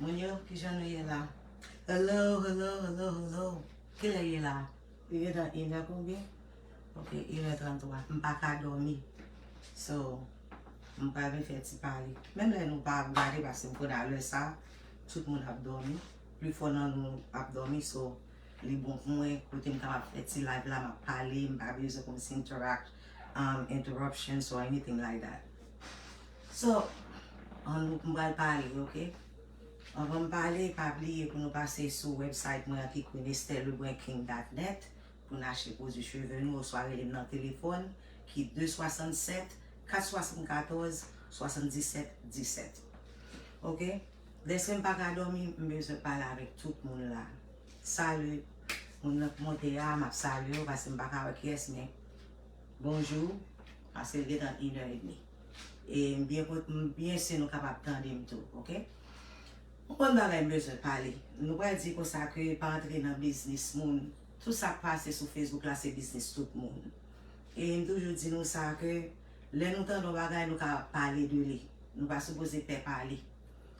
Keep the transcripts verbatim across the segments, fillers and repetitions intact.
Moun yo, kijan nou ye la? Hello, hello, hello, hello. Kilè ye la? Li gentan inè konbyen? Ok, inè tranntwa. M pa ka dòmi. So, m pral vin fè ti pale. Menm lè nou pa ap gade, paske m konnen a lè sa, tout moun ap dòmi. Pli fò nan nou ap dòmi, so, li bon pou mwen, kote m kapab fè ti live la, m ap pale, m pa bezwen kòmsi interact, um, interruptions or anything like that. So, an nou, m pral pale, ok? Anvan m pale, pa bliye pou nou pase sou website mwen an ki queen esther lebrun king dot net pou n achte pwodui cheve nou oswa rele m nan telefòn ki de swasannsèt kat swasannkatòz swasanndisèt disèt. Ok? Dèske m pa ka dòmi, m bezwen pale avèk tout moun la. Salut, moun nan k monte a, m ap salye w paske m pa ka wè kiyès, men bonjou, paske l gentan inè edmi. E m byen, kon- m byen si nou kapab tande m tou, ok? Yon bon bagay m bezwen pale. Nou pral di konsa ke pa antre nan biznis moun. Tout sa k pase sou Facebook la se biznis tout moun. E m toujou di nou sa ke lè nou tande yon bagay, nou ka pale de li. Nou pa sipoze pè pale.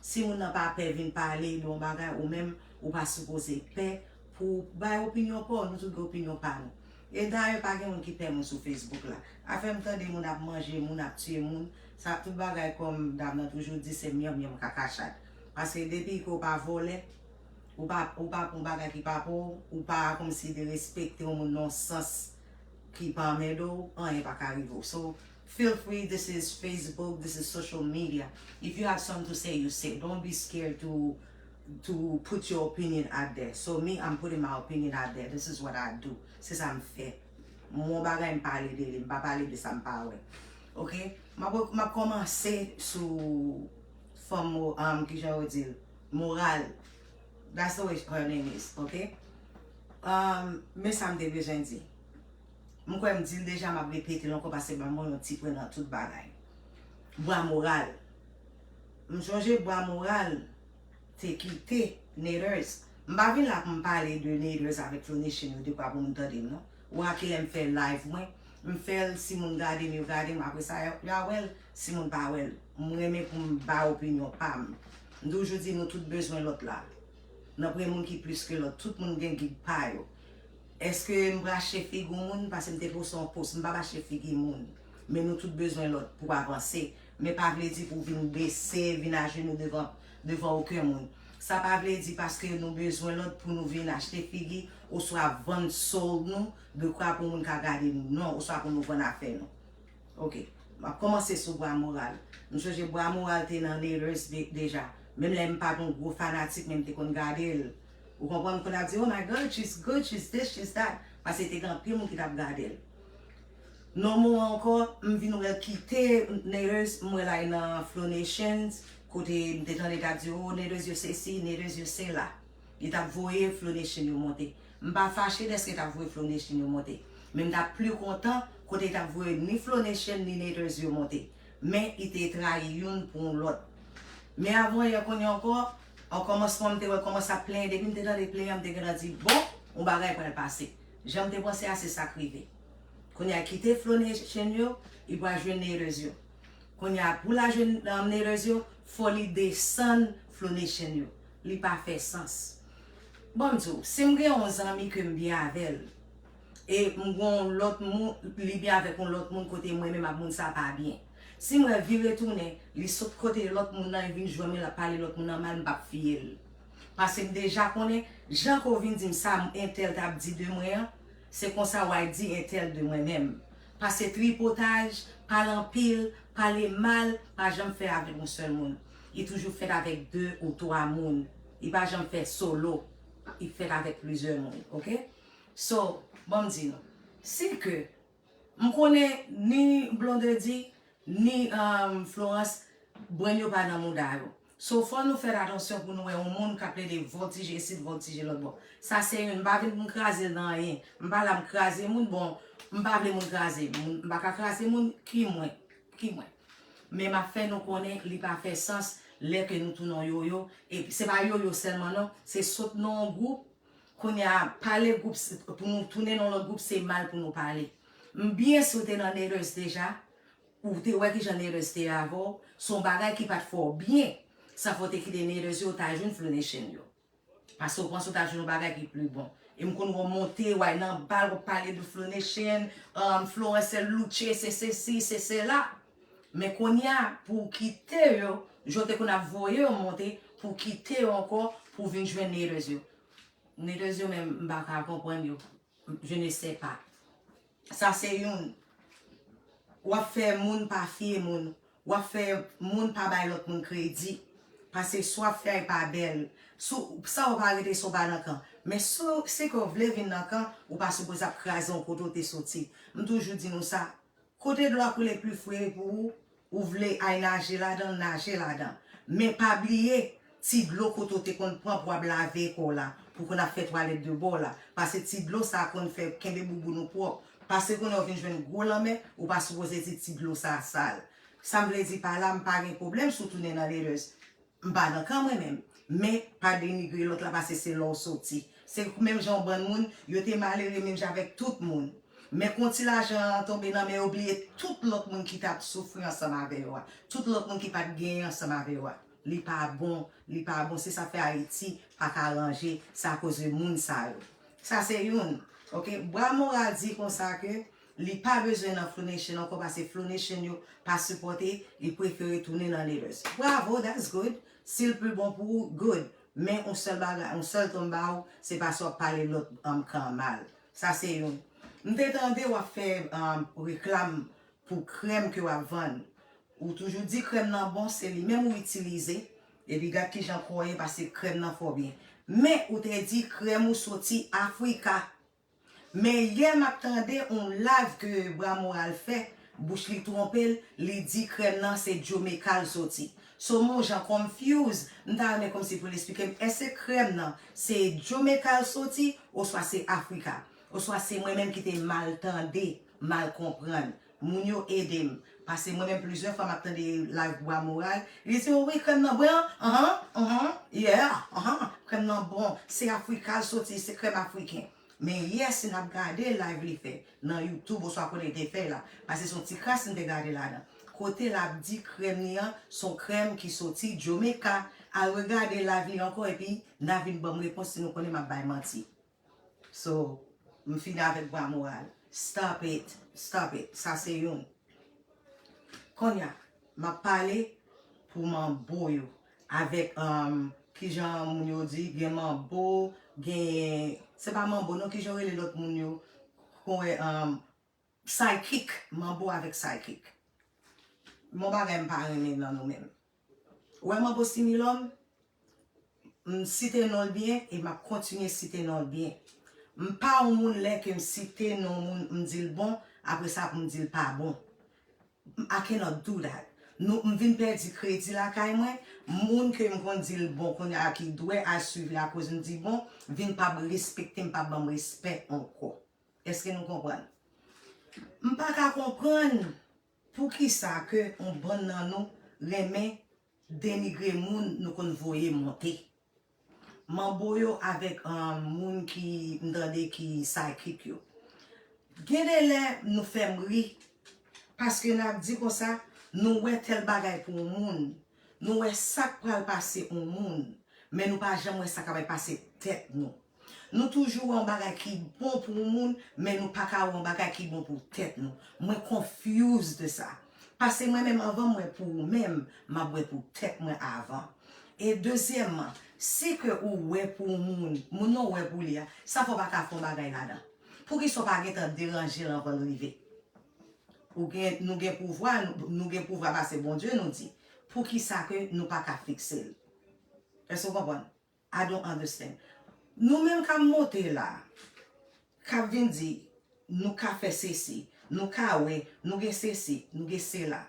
Si moun nan pa pè vin pale de yon bagay, ou menm, ou pa sipoze pè pou bay opinyon pa w, nou tout gen opinyon pa nou. E dayè, pa gen moun ki pè moun sou Facebook la. Afè m tande moun ap manje moun, ap tiye moun, sa tout bagay kòm dam nan toujou di, se myanmyanm kakachat. Paske depi ke w pa vòlè, ou pa, ou pa pran bagay ki pa pou w, ou pa kòmsi derespekte yon moun nan yon sans ki pa anmède w, anyen pa ka rive w. So, feel free, this is Facebook, this is social media. If you have something to say, you say. Don't be scared to to put your opinion out there. So me, I'm putting my opinion out there. This is what I do. Se sa m fè. Mwen bagay m pale de li, m pa pale de sa m pa wè. Ok? M ap, m ap kòmanse sou fanm, um, kijan yo di l, moral. That's the way her name is, ok? Um, men sa m te bezwen di. M kwè m di l deja, m ap repete l ankò paske ban mwen yon ti pwen nan tout bagay. Bwa moral. M sonje bwa moral te kite Naders. M pa vin la pou m pale de Naders avèk Flow Nation yo de kwa pou moun tande m non. Ou a kilè m fè live mwen, m fè l, si moun gade m, yo gade m, apre sa y a wè l, si moun pa wè l. M renmen pou m ba opinyon pa m. M toujou di nou tout bezwen lòt la. Nan premye moun ki plis ke lòt, tout moun gen gig pa yo. Èske m rache figi yon moun paske m te poste yon post? M pa rache figi moun. Men nou tout bezwen lòt pou avanse. Men pa vle di pou vin bese, vin ajenou devan, devan okenn moun. Sa pa vle di paske nou bezwen lòt pou nou vin achte figi oswa vann soul nou, de kwa pou moun ka gade nou, non, oswa pou nou vann afè nou. Ok. M ap kòmanse sou bwa moral. M sonje bwa moral te nan Naders deja. Menm lè m pa t yon gwo fanatik, men m te konn gade l. Ou konprann? M konn ap di, "Oh my God, she's good, she's this, she's that." Paske te gen anpil moun ki t ap gade l. Non moman ankò, m vin wè l kite Naders, m wè l al nan Flow Nations, kote m te tande t ap di, "Oh, Naders yo sesi, Naders yo sela." Li t ap voye Flow Nation yo monte. M pa fache dèske li t ap voye Flow Nation yo monte. Men m t ap pli kontan kote li t ap voye ni Flow Nation ni Naders yo monte. Men li te trayi youn pou yon lòt. Men avan yè kounye a ankò, an kòmansman m te wè l kòmanse ap plenyen. Depi m te tande plenyen an, m te gentan di, "Bon, yon bagay pral pase." Jan m te panse a, se sa k rive. Kounye a, kite Flow Nation yo, li pral jwenn Naders yo. Kounye a, pou l al jwenn, um, Naders yo, fò li desann Flow Nation yo. Li pa fè sans. Bon, m di w, si m gen yon zanmi ke m byen avè l, e m gen yon lòt moun, li byen avèk yon lòt moun kote mwen menm ak moun sa pa byen. Si m wè vire tounen, li sot kote lòt moun nan, li vin jwenn mwen, l ap pale lòt moun nan mal, m p ap fiye l. Paske m deja konnen, jan ke w vin di m sa, entèl t ap di de mwen an, se konsa w al di entèl de mwen menm. Pase tripotaj, pale anpil, pale mal, pa janm fè avèk yon sèl moun. Li toujou fèt avèk de ou twa moun. Li pa janm fè solo. Li fèt avèk plizyè moun, ok? So, ban m di nou. Si ke m konnen ni Blondedy, ni, um, Florence, brenn yo pa nan mouda yo. So, fò nou fè atansyon pou nou wè yon moun k ap plede vòltije isit, vòltije lòt bò. Sa se youn, m pa vin pou m kraze l nan anyen. M pa la m kraze moun, bon, m pa vle moun kraze m. Moun, m pa ka kraze moun, ki mwen? Ki mwen? Men m ap fè nou konnen li pa fè sans lè ke nou tounen yon yoyo. E se pa yoyo sèlman non, se sot nan yon gwoup, kounye a pale gwoup, pou nou tounen nan lòt gwoup, se mal pou nou pale. M byen si w te nan Naders deja, ou te wè kijan Naders te avè w, se yon bagay ki pa t fè w byen. Sa fè w te kite Nèdèz yo, w ta jwenn Flow Nation yo. Paske w panse w ta jwenn yon bagay ki pli bon. E m konn wè w monte, w al nan bal, w ap pale de Flow Nation, um, Florence Luce, se sesi, se sela. Men kounye a, pou w kite yo, jan w te konn ap voye yo monte, pou w kite yo ankò, pou w vin jwenn Nèdèz yo. Nèdèz yo menm, m pa ka konprann yo. Je ne sais pas. Sa se youn. W ap fè moun pa fye moun. W ap fè moun pa bay lòt moun kredi. Paske sa w ap fè a pa bèl. Sou, sa w pa rete si w pa nan kan. Men si w, si ke w vle vin nan kan, ou pa sipoze ap kraze yon kote w te soti. M toujou di nou sa. Kote dlo a koule pli fre pou ou, ou vle al naje ladan, naje ladan. Men pa bliye, ti dlo kote w te konn pran pou w ap lave kò w la, pou w konn ap fè twalèt de bò w la. Paske ti dlo sa a konn fè kenbe bouboun ou pwòp. Paske kounye a w vin jwenn gwo lanmè, ou pa sipoze di ti dlo sa a sal. Sa m vle di pa la, m pa gen pwoblèm si w tounen nan Nèdèz. M pa nan kan mwen menm. Men, pa denigre lòt la paske se la w soti. Se menm jan yon bann moun, yo te malere menm jan avèk tout moun. Men kon ti lajan an tonbe nan men yo, bliye tout lòt moun ki t ap soufri ansanm avè yo a. Tout lòt moun ki pa t genyen ansanm avè yo a. Li pa bon, li pa bon. Se sa fè Ayiti pa ka ranje, se akoz de moun sa yo. Sa se youn. Ok, Bra Moral di konsa ke li pa bezwen nan Flow Nation ankò paske Flow Nation yo pa sipòte, li prefere tounen nan Nèdèz. Bravo, that's good. Si l pi bon pou ou, good. Men yon sèl bagay, yon sèl tan m ba ou, se pa si w ap pale lòt, um, kan an mal. Sa se youn. M te tande w ap fè, um, reklam pou krèm ke w ap vann. Ou toujou di krèm nan bon, se li menm ou itilize. Epi gad kijan kò w ye paske krèm nan fè w byen. Men ou te di krèm ou soti Afrika. Men yè m ap tande yon live ke Bra Moral fè, bouch li twonpe l, li di krèm nan se Jamaica l soti. So m yon jan confuse, m ta renmen kòmsi pou l esplike m, èske krèm nan se Jamaica l soti, oswa se Afrika? Oswa se mwen menm ki te mal tande, mal konprann? Moun yo ede m. Paske mwen menm plizyè fwa m ap tande live Bra Moral, li di, "Wi, krèm nan bon, anhan, anhan, yeah, anhan, krèm nan bon, se Afrika l soti, se krèm afriken." Men yè si n ap gade live li fè nan YouTube oswa kote l te fè la, paske se yon ti kras m te gade ladan. Kote l ap di krèm li an, se yon krèm ki soti Jamaica. Al regade live li ankò epi n a vin ban m repons si nou konnen m ap bay manti. So, m fini avèk Bra Moral. Stop it, stop it. Sa se youn. Kounye a, m ap pale pou manbo yo. Avèk, um, kijan moun yo di, gen manbo, gen, se pa manbo non, kijan yo rele lòt moun yo, kon wè, um, psychic, manbo avèk psychic. Yon bagay m pa renmen nan nou menm. Ou wè manbo Similòm, m site non l byen e m ap kontinye site non l byen. M pa yon moun lè ke m site non moun, m di l bon, apre sa pou m di l pa bon. I cannot do that. Nou, m vin pèdi kredi lakay mwen. Moun ke m konn di l bon, kounye a ki dwe al swiv li akoz m di bon, vin p ap respekte m, p ap ban m respè ankò. Èske nou konprann? M pa ka konprann poukisa ke yon bann nan nou renmen denigre moun nou konn voye monte. Manbo yo avèk, um, moun ki m tande ki psychic yo. Gen de lè nou fè m ri, paske n ap di konsa, nou wè tèl bagay pou yon moun, nou wè sa k pral pase yon moun, men nou pa janm wè sa k ap pase tèt nou. Nou toujou wè yon bagay ki bon pou yon moun, men nou pa ka wè yon bagay ki bon pou tèt nou. Mwen confuse de sa. Paske mwen menm, anvan m wè pou ou menm, m ap wè pou tèt mwen avan. E dezyèmman, si ke ou wè pou yon moun, moun nan wè pou li a, sa fè w pa ka fè yon bagay ladan. Poukisa w pa gentan deranje l anvan l rive? Ou gen, nou gen pouvwa, nou, nou gen pouvwa pase Bondye, nou di. Poukisa ke nou pa ka fikse l? Èske w konprann? I don't understand. Nou menm k ap monte la, k ap vin di, nou ka fè sesi, nou ka wè, nou gen sesi, nou gen sela.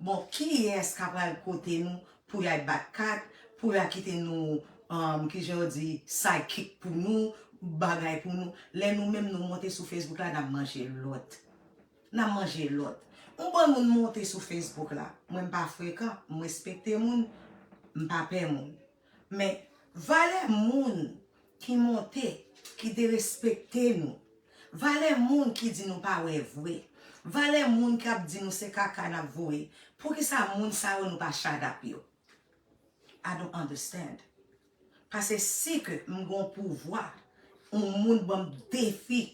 Bon, kiyès k ap al kote nou pou y al bat kat, pou y al kite nou, um, kijan yo di, sidekick pou nou, bagay pou nou? Lè nou menm nou monte sou Facebook la, n ap manje lòt. N ap manje lòt. Yon bann moun monte sou Facebook la. Mwen m pa frekan, m respekte moun, m pa pè moun. Men, valè moun ki monte, ki derespekte nou, valè moun ki di nou pa wè vre, valè moun k ap di nou se kaka n ap voye, poukisa moun sa yo nou pa shut up yo? I don't understand. Paske si ke m gen yon pouvwa, yon moun ban m defi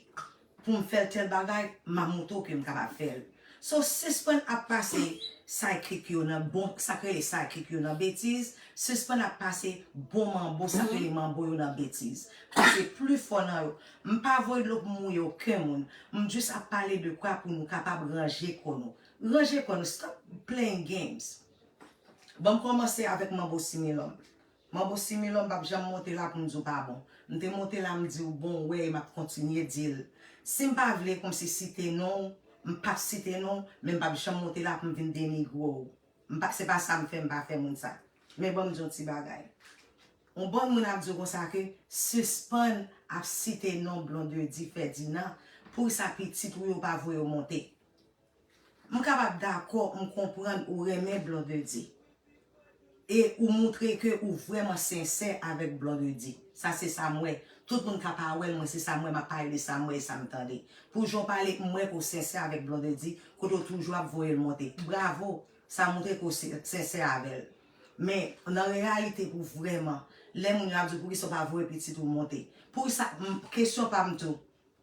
pou m fè tèl bagay, m a montre w ke m kapab fè l. So, sispann ap pase psychic yo nan bon, sa k rele psychic yo nan betiz, sispann ap pase bon manbo, sa k rele manbo yo nan betiz. Paske pli fò nan yo, m pa voye dlo pou m mouye okenn moun. M jis ap pale de kwa pou nou kapab ranje kò nou. Ranje kò nou, stop playing games. Ban m kòmanse avèk manbo Similòm. Manbo Similòm, m p ap janm monte la pou m di w pa bon. M te monte la, m di w bon, w wè, e m ap kontinye di l. Si m pa vle kòmsi site non w, m p ap site non w, men m p ap janm monte la pou m vin denigre w. M pa, se pa sa m fè, m pa fè moun sa. Men ban m di w yon ti bagay. Yon bann moun ap di w konsa ke sispann ap site non Blondedy Ferdinand, poukisa pitit ou yo pa voye w monte? M kapab dakò, m konprann ou renmen Blondedy. E ou montre ke ou vrèman sensè avèk Blondedy. Sa se sa m wè. Tout moun ka pa wè l, mwen se sa m wè, m ap pale de sa m wè e sa m tande. Pou jan w pale, m wè ke w sensè avèk Blondedy, kote w toujou ap voye l monte. Bravo, sa montre ke w se- sensè avè l. Men, nan reyalite pou vrèman, lè moun yo ap di w poukisa w pa voye pitit ou monte. Poukisa, m- kesyon pa m tou,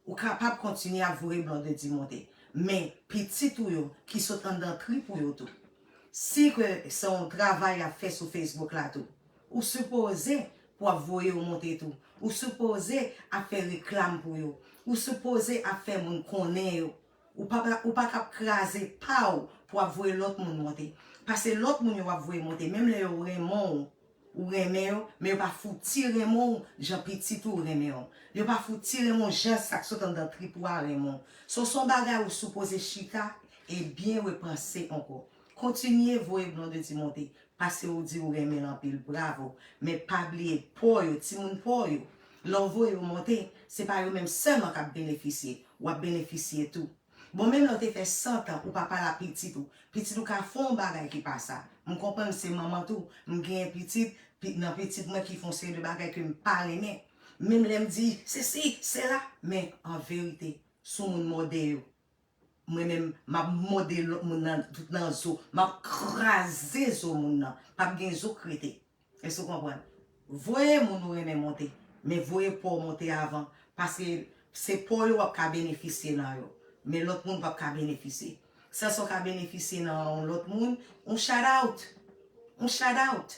ou kapab kontinye ap voye Blondedy monte. Men, pitit ou yo ki sot anndan trip ou yo tou. Si ke se yon travay y ap fè sou Facebook la tou, ou sipoze pou ap voye yo monte tou. Ou sipoze ap fè reklam pou yo. Ou sipoze ap fè moun konnen yo. Ou pa, ou pa k ap kraze pa w pou ap voye lòt moun monte. Paske lòt moun yo w ap voye monte, menm lè yo renmen w, ou renmen yo, men yo pa fouti renmen w jan pitit ou renmen w. Yo pa fouti renmen w jan sa k sot anndan trip ou a renmen w. So, se yon bagay ou sipoze chita e byen repanse ankò. Kontinye voye Blondedy monte, paske ou di ou renmen l anpil, bravo. Men pa bliye pa w yo, timoun pa w yo. Lè w voye yo monte, se pa yo menm sèlman k ap benefisye, w ap benefisye tou. Bon, menm lè w te fè santan, ou pa pale a pitit ou. Pitit ou ka fè yon bagay ki pa sa. M konprann se manman tou. M genyen pitit, pi- nan pitit mwen ki fè yon seri de bagay ke m pa renmen. Menm lè m di, sesi, sela. Men, an verite, sou moun mòde yo. Mwen menm, m ap mòde lòt moun nan, tout nan zo. M ap kraze zo moun nan. P ap gen zo k rete. Èske w konprann? Voye moun ou renmen monte, men voye pa w monte avan, paske se pa w yo w ap ka benefisye nan yo, men lòt moun p ap ka benefisye. Sèl sa w ka benefisye nan yon lòt moun, yon shout out. Yon shout out.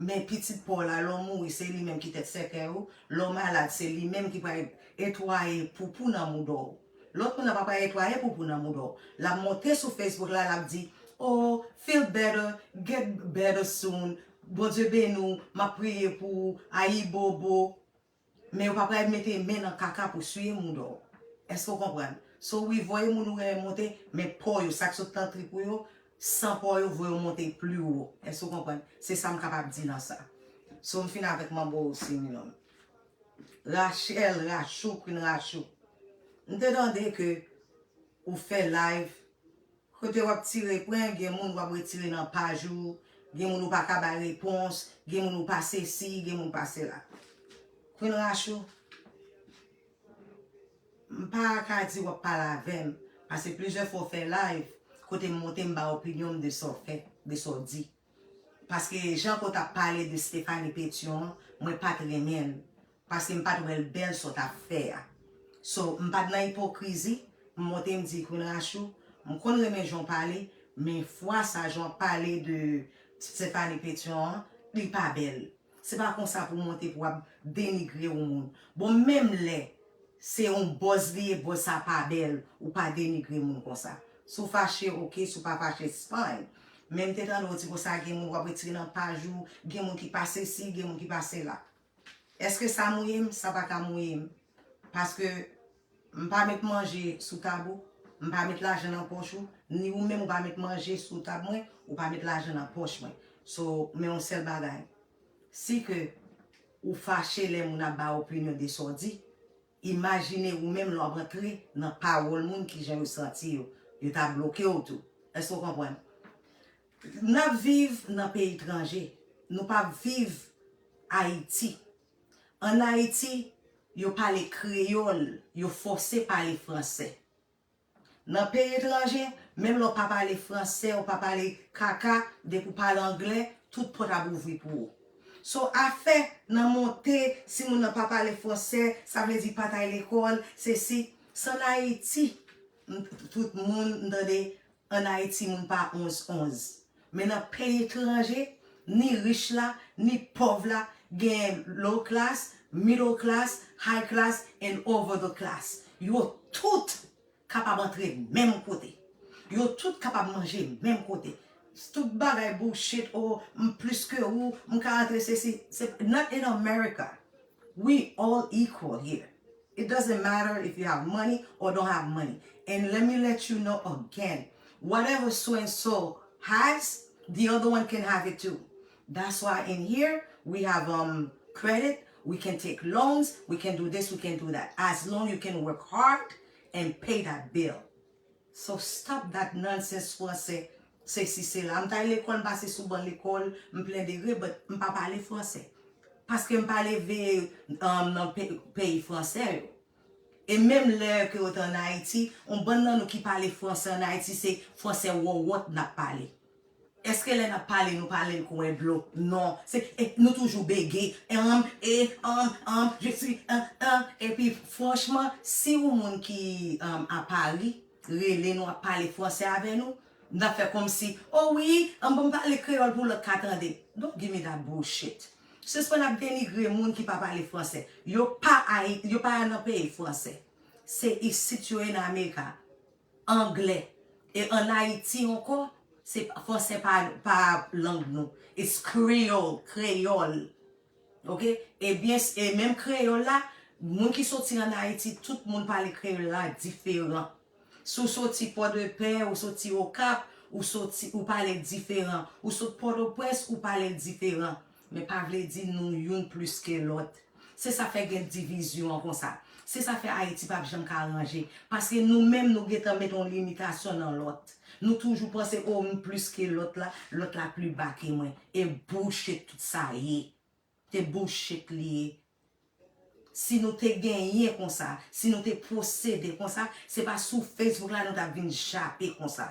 Men pitit pa w la, lè w mouri, se li menm ki tèt sèkèy ou, lè w malad, se li menm ki pral etwaye poupou nan mouda w. Lòt moun nan pa pral etwaye poupou nan mouda w. L ap monte sou Facebook la, l ap di, oh, feel better, get better soon, Bondye beni w, m ap priye pou ou, ayibobo. Men yo pa pral mete men nan kaka pou siye mouda w. Èske w konprann? So wi, voye moun ou renmen monte, men pa w yo, sa k sot nan trip ou yo, san pa w yo, voye yo monte pli wo. Èske w konprann? Se sa m kapab di nan sa. So m fin avèk manbo Similòm. Rachel, Rachou, Queen Rachou. M te tande ke ou fè live kote w ap tire pwen, gen moun w ap retire nan paj ou, gen moun ou pa ka bay repons, gen moun ou pa sesi, gen moun pa sela. Queen Rachou, m pa ka di w ap pale avè m, paske plizyè fwa w fè live, kote m monte m bay opinyon m de sa w fè, de sa w di. Paske jan ke w t ap pale de Stephanie Pétion an, mwen pa t renmen l. Paske m pa t wè l bèl sa w t ap fè a. So, m pa t nan ipokrizi, m monte m di Queen Rachou, m konn renmen jan w pale, men fwa sa jan w ap pale de Stephanie Pétion an, li pa bèl. Se pa konsa pou w monte pou w ap denigre yon moun. Bon, menm lè se yon buzz li ye, buzz sa pa bèl, ou pa denigre moun konsa. Si w fache, oke, si w pa fache, it's fine. Men m te tande w di konsa, gen moun w ap retire nan paj ou, gen moun ki pa sesi, gen moun ki pa sela. Èske sa mouye m? Sa pa ka mouye m. Paske m pa met manje sou tab ou, m pa met lajan nan pòch ou, ni ou menm ou pa met manje sou tab mwen, ou pa met lajan nan pòch mwen. So, men yon sèl bagay. Si ke ou fache lè moun ap ba opinyon de sa w di, imajine ou menm lè w ap antre nan pawòl moun kijan yo santi yo. Yo ta bloke w tou. Èske w konprann? N ap viv nan peyi etranje. Nou p ap viv Ayiti. Ann Ayiti, yo pale kreyòl, yo fòse pale fransè. Nan peyi etranje, menm lè w pa pale fransè, w pa pale kaka, depi w pale anglè, tout pòt ap ouvri pou ou. So, afè nan monte, si moun nan pa pale fransè, sa vle di pa t al lekòl, se si, se ann Ayiti, m- tout moun, m tande, ann Ayiti, moun pa onz onz. Men nan peyi etranje, ni rich la, ni pòv la, gen low class, middle class, high class, and over the class. Yo tout kapab antre menm kote. Yo tout kapab manje menm kote. Tout bagay bullshit, oh, m plis ke ou, m ka antre sesi. Se not in America. We all equal here. It doesn't matter if you have money or don't have money. And let me let you know again, whatever so and so has, the other one can have it too. That's why in here we have um credit, we can take loans, we can do this, we can do that. As long you can work hard and pay that bill. So stop that nonsense fransè, sesi sela. M t al lekòl, m pase sou ban lekòl, m plen degre, but m pa pale fransè. Paske m pa leve um, nan pe- peyi fransè yo. E menm lè ke yo te ann Ayiti, yon bann nan nou ki pale fransè ann Ayiti, se fransè wòwòt n ap pale. Èske lè n ap pale, nou pale l kon en dlo? Non. Se, e, nou toujou bege. Anm, e, anm, anm, je suis, an, an. Epi, franchman, si yon moun ki um, a Pari rele nou, ap pale fransè avè nou, n ap fè kòmsi, oh wi, anm, ban m pale kreyòl pou lòt ka tande. Don't give me that bullshit. Sispann ap denigre moun ki pa pale fransè. Yo pa, Ayi- yo pa nan peyi fransè. Se isit yo ye nan Amerika. Anglè. E ann Ayiti ankò, se fransè pa, pa lang nou. It's Creole, kreyòl. Ok? Ebyen, e menm kreyòl la, moun ki soti ann Ayiti, tout moun pale kreyòl la diferan. Si w soti Pòdepè, ou soti Okap, ou soti, ou pale diferan. Ou sot Pòtoprens, ou pale diferan. Men pa vle di nou youn plis ke lòt. Se sa fè gen divizyon an konsa. Se sa fè Ayiti p ap janm ka ranje. Paske nou menm nou gentan met yon limitasyon nan lòt. Nou toujou panse, oh, m plis ke lòt la, lòt la pli ba ke mwen. E bullshit tout sa ye. Se bullshit li ye. Si nou te genyen konsa, si nou te posede konsa, se pa sou Facebook la nou t ap vin jape konsa.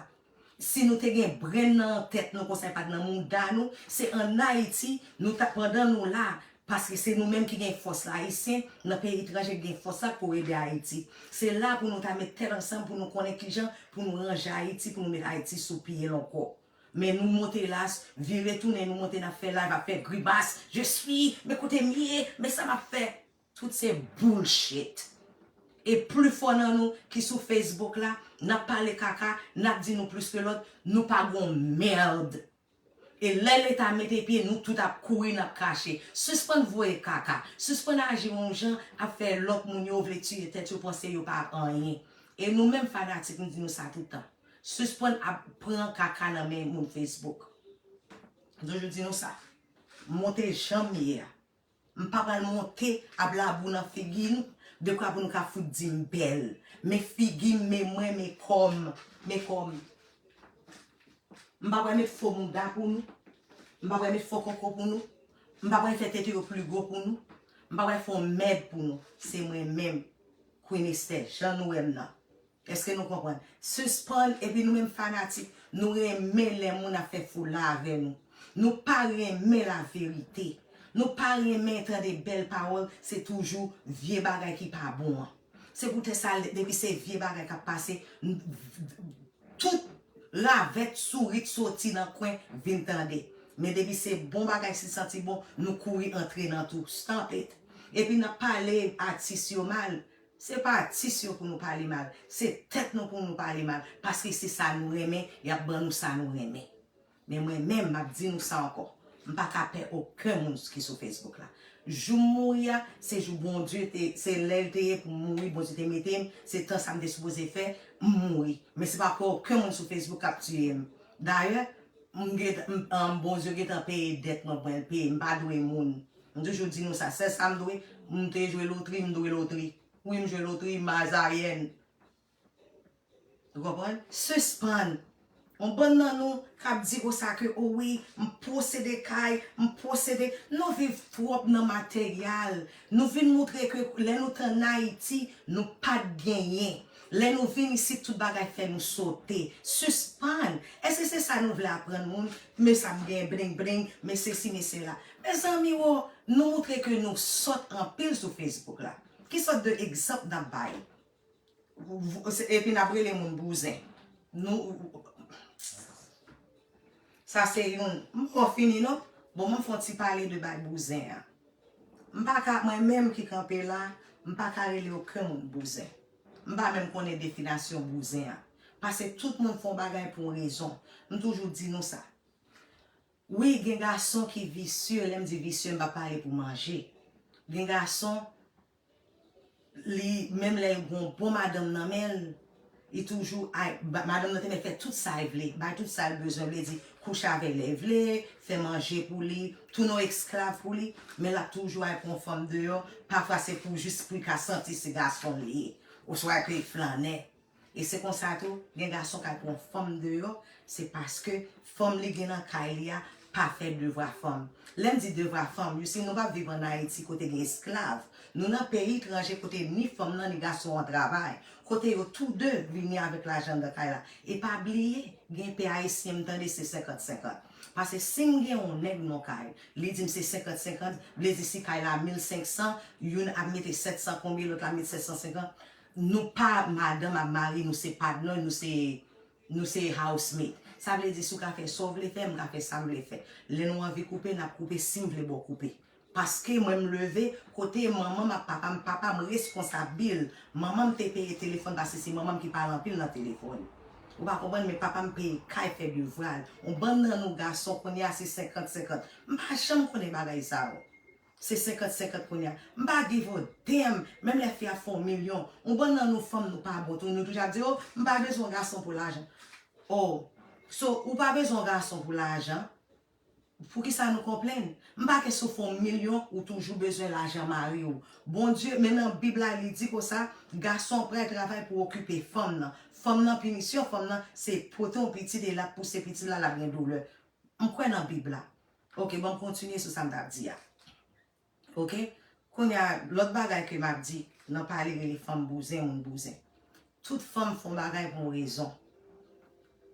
Si nou te gen brenn nan tèt nou konsa, e pa t nan mouda nou, se ann Ayiti, nou ta, pandan nou la, paske se nou menm ki gen fòs la, Ayisyen, nan peyi etranje ki gen fòs la pou ede Ayiti. Se la pou nou ta met tèt ansanm, pou nou konnen kijan pou nou ranje Ayiti, pou nou met Ayiti sou pye l ankò. Men nou monte la, vire tounen, nou monte, n ap fè live, ap fè grimas, je suis, men kote m ye, men sa m ap fè. Tout se bullshit. E pli fò nan nou ki sou Facebook la, n ap pale kaka, n ap di nou plis ke lòt, nou pa gon mèd. E lè Leta mete pye, nou tout ap kouri, n ap krache. Sispann voye kaka. Sispann aji yon jan ap fè lòt moun yo vle tiye tèt yo, panse yo pa anyen. E nou menm fanatik, m di nou sa tout tan. Sispann ap pran kaka nan men moun Facebook. M toujou di nou sa. Monte jan m ye a. M pa pral monte ap labou nan figi nou, dekwa pou nou ka fout di m bèl. Men figi m, men mwen, men kò m, men kò m. M pa pral met fo mouda pou nou. M pa pral met fo koko pou nou. M pa pral fè tete yo pli gwo pou nou. M pa pral fè yon mèd pou nou. Se mwen menm, Queen Esther, jan nou wè m nan. Èske nou konprann? Sispann, epi nou menm fanatik, nou renmen lè moun ap fè foula avè nou. Nou pa renmen laverite. Nou pa renmen tande bèl pawòl, se toujou vye bagay ki pa bon an. Se poutèt sa, depi se vye bagay k ap pase, n- tout ravèt sourit soti nan kwen vin tande. Men depi se bon bagay ki santi bon, nou kouri antre nan tou. Stop it. Epi n ap pale atis yo mal. Se pa atis yo pou nou pale mal. Se tèt nou pou nou pale mal. Paske se sa nou renmen, y ap ban nou sa nou renmen. Men mwen menm, m ap di nou sa ankò. M pa ka pè okenn moun ki sou Facebook la. Jou m mouri a, se jou Bondye te, se lè l te ye pou m mouri, Bondye te mete m, se tan sa m te sipoze fè, m mouri. Men se pa pè okenn moun sou Facebook k ap tiye m. Dayè, m gen, m, um, Bondye gentan peye dèt mwen, mwen peye, m pa dwe moun. M toujou di nou sa, sèl sa m dwe, m te jwe lotri, m dwe lotri. Wi, m jwe lotri, mazayèn. Ou konprann? Sispann. Yon bann nan nou k ap di konsa ke, o wi, m posede kay, m posede. Nou viv twòp nan materyal. Nou vin moutre ke lè nou t ann Ayiti, nou pa t genyen. Lè nou vin isit, tout bagay fè nou sote. Sispann. Èske se sa nou vle aprann moun? Men sa m gen, bling bling, men sesi, men sela. Mezanmi, wo, nou moutre ke nou sòt anpil sou Facebook la. Ki sòt de egzanp n ap bay? Epi n ap rele moun bouzen. Nou, sa se youn. M poko fini non. Bon, mwen fè yon ti pale de bay bouzen an. M pa ka, mwen menm ki kanpe la, m pa ka rele okenn moun bouzen. M pa menm konnen definasyon bouzen an. Paske tout moun fè yon bagay pou yon rezon. M toujou di nou sa. Wi, gen gason ki visye, lè m di visye, m pa pale pou manje. Gen gason, li, menm lè l gen yon bon madanm nan men l, li toujou, ay, ba- madanm nan te mèt fè tout sa l vle, bay tout sa l bezwen, vle di, kouche avè l lè l vle, fè manje pou li, tounen yon esklav pou li, men l ap toujou al pran yon fanm deyò, pafwa se pou jis pou l ka santi se gason l ye, oswa ke l flannè. E se konsa tou, gen gason k al pran fanm deyò, se paske fanm li gen nan kay li a pa fè devwa fanm. Lè m di devwa fanm, you see, nou p ap viv ann Ayiti kote gen esklav. Nou nan peyi etranje kote ni fanm nan ni gason an travay. Kote yo tou de vini avèk lajan anndan kay la. E pa bliye, gen pè ayisyen m tande se senkant senkant. Paske si m gen yon nèg nan kay, li di m se senkant senkant, vle di si kay la mil senk san, youn ap mete sèt san konbyen, lòt la met sèt san senkant. Nou pa madanm ak mari, nou se patnè, nou se, nou se housemate. Sa vle di si w ka fè sa w vle fè, m ka fè sa m vle fè. Lè nou anvi koupe, n ap koupe si m vle ba w koupe. Paske mwen m leve, kote manman m ak papa m, papa m responsabil. Manman m te peye telefòn paske se manman m ki pale anpil nan telefòn. Ou pa konprann, men papa m peye kay, fè devwa l. Yon bann nan nou gason kounye a se senkant senkant. M pa janm konnen bagay sa yo. Se senkant senkant kounye a. M pa give a damn. Menm lè fi a fè yon milyon. Yon bann nan nou fanm nou pa bon tou. Nou toujou ap di, oh, m pa bezwen yon gason pou lajan. Oh, so, ou pa bezwen yon gason pou lajan. Poukisa nou konplenn? M pa ke si w fè yon milyon, ou toujou bezwen lajan mari w. Bondye, men nan Bib la, li di konsa, gason an pral travay pou okipe fanm nan. Fanm nan, pinisyon fanm nan, se pote yon pitit e l ap pouse pitit la, l ap gen doulè. M kwè nan Bib la. Ok, ban m kontinye sou sa m t ap di a. Ok? Kounye a, lòt bagay ke m ap di, nan pale rele fanm bouzen, moun bouzen. Tout fanm fè yon bagay pou yon rezon.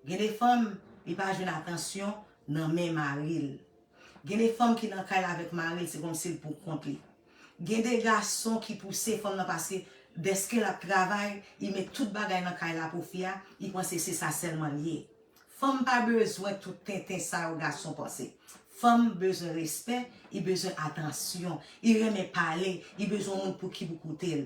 Gen de fanm, li pa jwenn atansyon nan men mari l. Gen de fanm ki nan kay la avèk mari l, se kòmsi l pou kont li. Gen de gason ki pouse fanm nan paske dèske l ap travay, li met tout bagay nan kay la pou fi a, li panse se sa sèlman l ye. Fanm pa bezwen tout tenten sa yo gason panse. Fanm bezwen respè, li bezwen atansyon, li renmen pale, li bezwen yon moun pou ki pou koute l.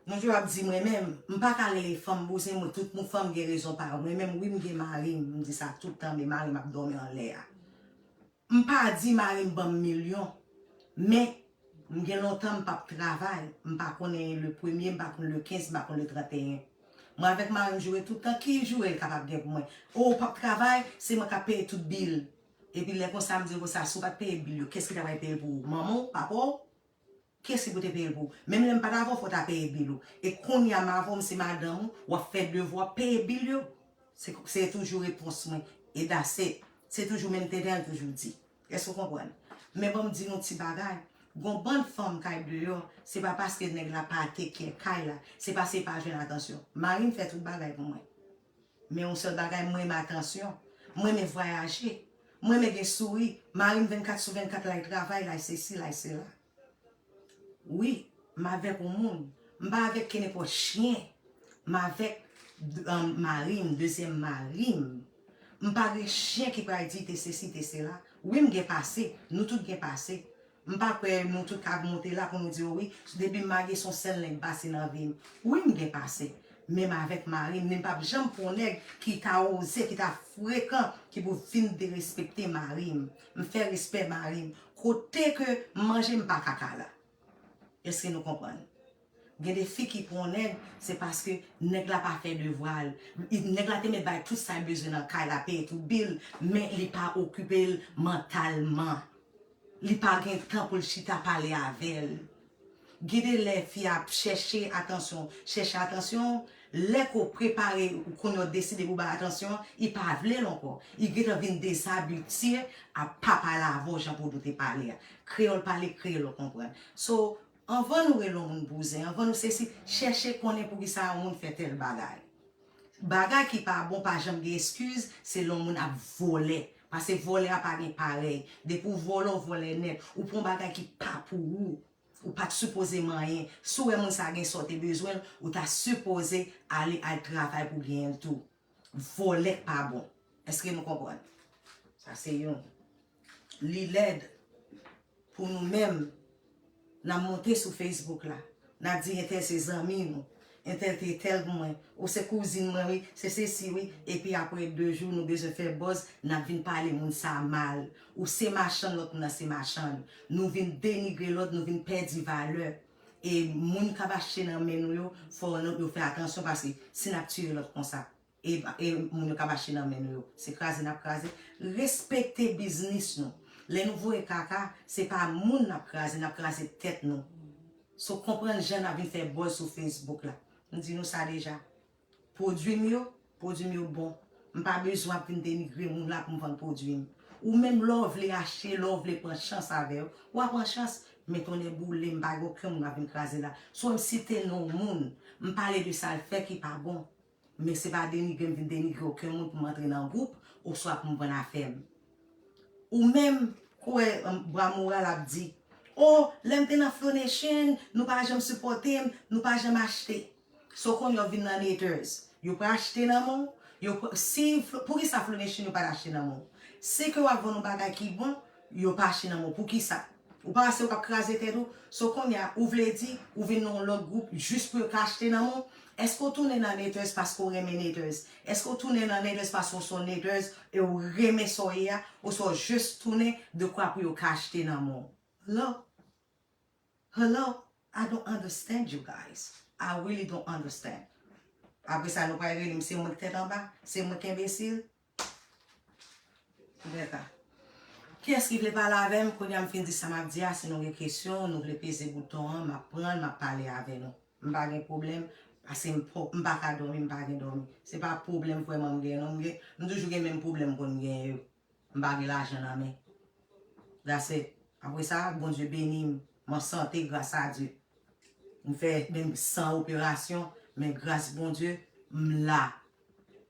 Nou toujou ap di mwen menm, m pa ka rele fanm bouzen, mwen tout moun fanm gen rezon pa yo. Mwen menm, wi, m gen mari m, m di sa tout tan, men mari m ap dòmi anlè a. M pa di mari m ban m milyon, men m gen lontan m p ap travay, m pa konnen le premye, m pa konn le kenz, m pa konn le tranteyen. Mwen avèk mari m joure tout tan, ki joure l kapab gen pou mwen? O, ou p ap travay, se mwen k ap peye tout bil. Epi lè konsa, m di yo konsa, si w pa t peye bil yo, kiyès ki ta pral peye pou ou? Manman w? Papa w? Kiyès ki pou te peye l pou ou? Menm lè m pa t avè w, fò w ta peye bil ou. E kounye a, m avè w, m se madanm ou, w ap fè devwa, peye bil yo. Se, se toujou repons mwen. E that's it. Se toujou menm tenten l toujou di. Èske w konprann? Men ban m di nou ti bagay. Gon bann fanm k al deyò, se pa paske nèg la pa take care kay la, se paske li pa jwenn atansyon. Mari m fè tout bagay pou mwen. Men yon sèl bagay, m renmen atansyon. M renmen vwayaje. M renmen gen souri. Mari m vennkat sou vennkat, l al travay, l al sesi, l al sela. Wi, m avèk yon moun. M pa avèk kenenpòt chen. M avèk, um, mari m, dezyèm mari m. M pa gen chen ki pral di te sesi, te sela. Wi, m gen pase. Nou tout gen pase. M pa kwè nou tout ka monte la pou nou di, o wi, depi m marye, se yon sèl nèg pase nan vi m. Wi, m gen pase. Men m avèk mari m, men m p ap janm pran yon nèg ki ta oze, ki ta frekan, ki pou vin derespekte mari m. M fè respè mari m. Kote ke m manje, m pa kaka la. Èske nou konprann? Gen de fi ki pran nèg, se paske nèg la pa fè devwa l. Nèg la te mèt bay tout sa l bezwen nan kay la, peye tout bil, men li pa okipe l mantalman. Li pa gen tan pou l chita pale avè l. Gen de lè fi a ap chèche atansyon, chèche atansyon, lè ke w prepare, ou konnen w deside pou bay atansyon, li pa vle l ankò. Li gentan vin dezabitye a pa pale avè w jan pou w te pale a. Kreyòl pale, kreyòl konprann. So, Anvan nou rele yon moun bouzen, anvan nou sesi, chèche konnen poukisa yon moun fè tèl bagay. Bagay ki pa bon pa janm gen eskiz, se lè yon moun ap vòlè. Paske vòlè a pa gen parèy. Depi w vòlè, w vòlè nèt. Ou pran bagay ki pa pou ou. Ou pa t sipoze manyen. Si w wè moun sa gen sa w te bezwen l, ou ta sipoze ale al travay pou genyen l tou. Vòlè pa bon. Èske nou konprann? Sa se youn. Li lèd pou nou menm, n ap monte sou Facebook la, n ap di entèl se zanmi nou, entèl te tèl pou mwen, ou se kouzin mwen wi, se sesi wi, epi apre de jou nou bezwen fè buzz, n ap vin pale moun sa mal. Ou se machann, lòt moun nan se machann. Nou vin denigre lòt, nou vin pèdi valè. E moun k ap achte nan men nou yo, fò nou, yo fè atansyon paske si n ap tiye lòt konsa, e, e moun yo k ap achte nan men nou yo, se kraze n ap kraze. Respekte biznis nou. Lè nou voye kaka, se pa moun n ap kraze, n ap kraze tèt nou. So, konprann jan n ap vin fè buzz sou Facebook la. M di nou sa deja. Pwodui m yo, pwodui m yo bon. M pa bezwen ap vin denigre moun la pou m vann pwodui m. Ou menm lè w vle achte, lè w vle pran chans avè yo, w a pran chans. Men tonnè boule, m pa gen okenn moun ap vin kraze la. So, m site non moun, m pale de sa l fè ki pa bon. Men se pa denigre m vin denigre okenn moun pou m antre nan gwoup, oswa pou m vann afè m. Ou menm, kwè, um, Bra Moral ap di, o, lè m te nan Flow Nation, nou pa janm sipòte m, nou pa janm achte. So kounye a w vin nan Nators. Yo pa achte nan men w. Yo pa, si, Flo- poukisa Flow Nation yo pa t achte nan men w? Si ke w ap vann yon bagay ki bon, yo pa achte nan men w. Poukisa? Ou pa wè se yo k ap kraze tèt ou? So kounye a, ou vle di, ou vin nan yon lòt gwoup jis pou yo ka achte nan men w? Èske w tounen nan Nators paske w renmen Nators? Èske w tounen nan Nators paske w se yon Nators e w renmen sa w ye a? Oswa w jis tounen dekwa pou yo ka achte nan men w? Hello? Hello? I don't understand you guys. I really don't understand. Apre sa, nou pral rele m se mwen k tèt anba? Se mwen k enbesil? Bèka. Kiyès ki vle pale avè m? Kounye a m fin di sa m ap di a, si nou gen kesyon, nou vle peze bouton an, m ap pran l, m ap pale avè nou. M pa gen pwoblèm, paske m, po- m pa ka dòmi, m pa gen dòmi. Se pa pwoblèm vrèman m gen, non, m gen, m toujou gen menm pwoblèm m konn genyen yo. M pa gen lajan nan men. That's it. Apre sa, Bondye beni m, m an sante, gras a Dye. M fè menm san operasyon, men gras Bondye, m la.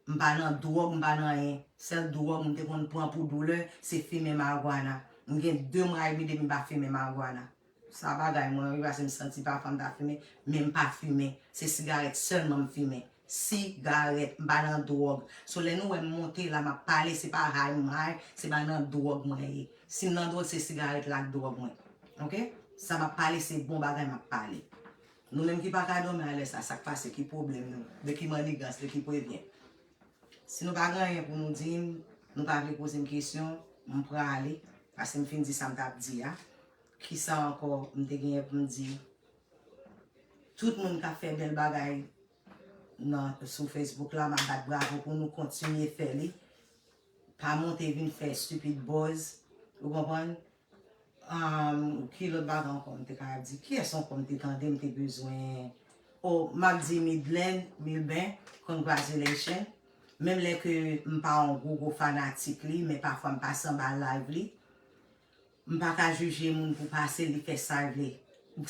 M pa nan dwòg, m pa nan anyen. Sèl dwòg m te konn pran pou doulè, se fimen marigwana. M gen de mwa edmi depi m pa fimen marigwana. Sa bagay mwen wi, paske m santi pafwa m ta fimen, men m pa fimen. Se sigarèt sèlman m fimen. Sigarèt, m pa nan dwòg. So lè nou wè m monte la, m ap pale, se pa high m high, se pa nan dwòg mwen ye. Si m nan dwòg, se sigarèt la k dwòg mwen. Oke? Sa m ap pale, se bon bagay m ap pale. Nou menm ki pa ka dòmi alè sa, sa k pase, ki pwoblèm nou? De ki mannigans, de ki prevyen? Si nou pa gen anyen pou nou di m, nou pa vle poze m kesyon, m prale, paske m fin di sa m t ap di a. Kisa ankò m te genyen pou m di? Tout moun k ap fè bèl bagay nan, sou Facebook la, m ap bat bravo pou nou, kontinye fè li. Pa monte vin fè stupid buzz, ou konprann? Um, ki lòt bagay ankò m te ka di? Kiyès ankò m te tande m te bezwen? Oh, m ap di Midland Milben, congratulations. Menm lè ke m pa yon gwo gwo fanatik li, men pafwa m pase anba live li. M pa ka jije moun pou pase li fè sa l vle.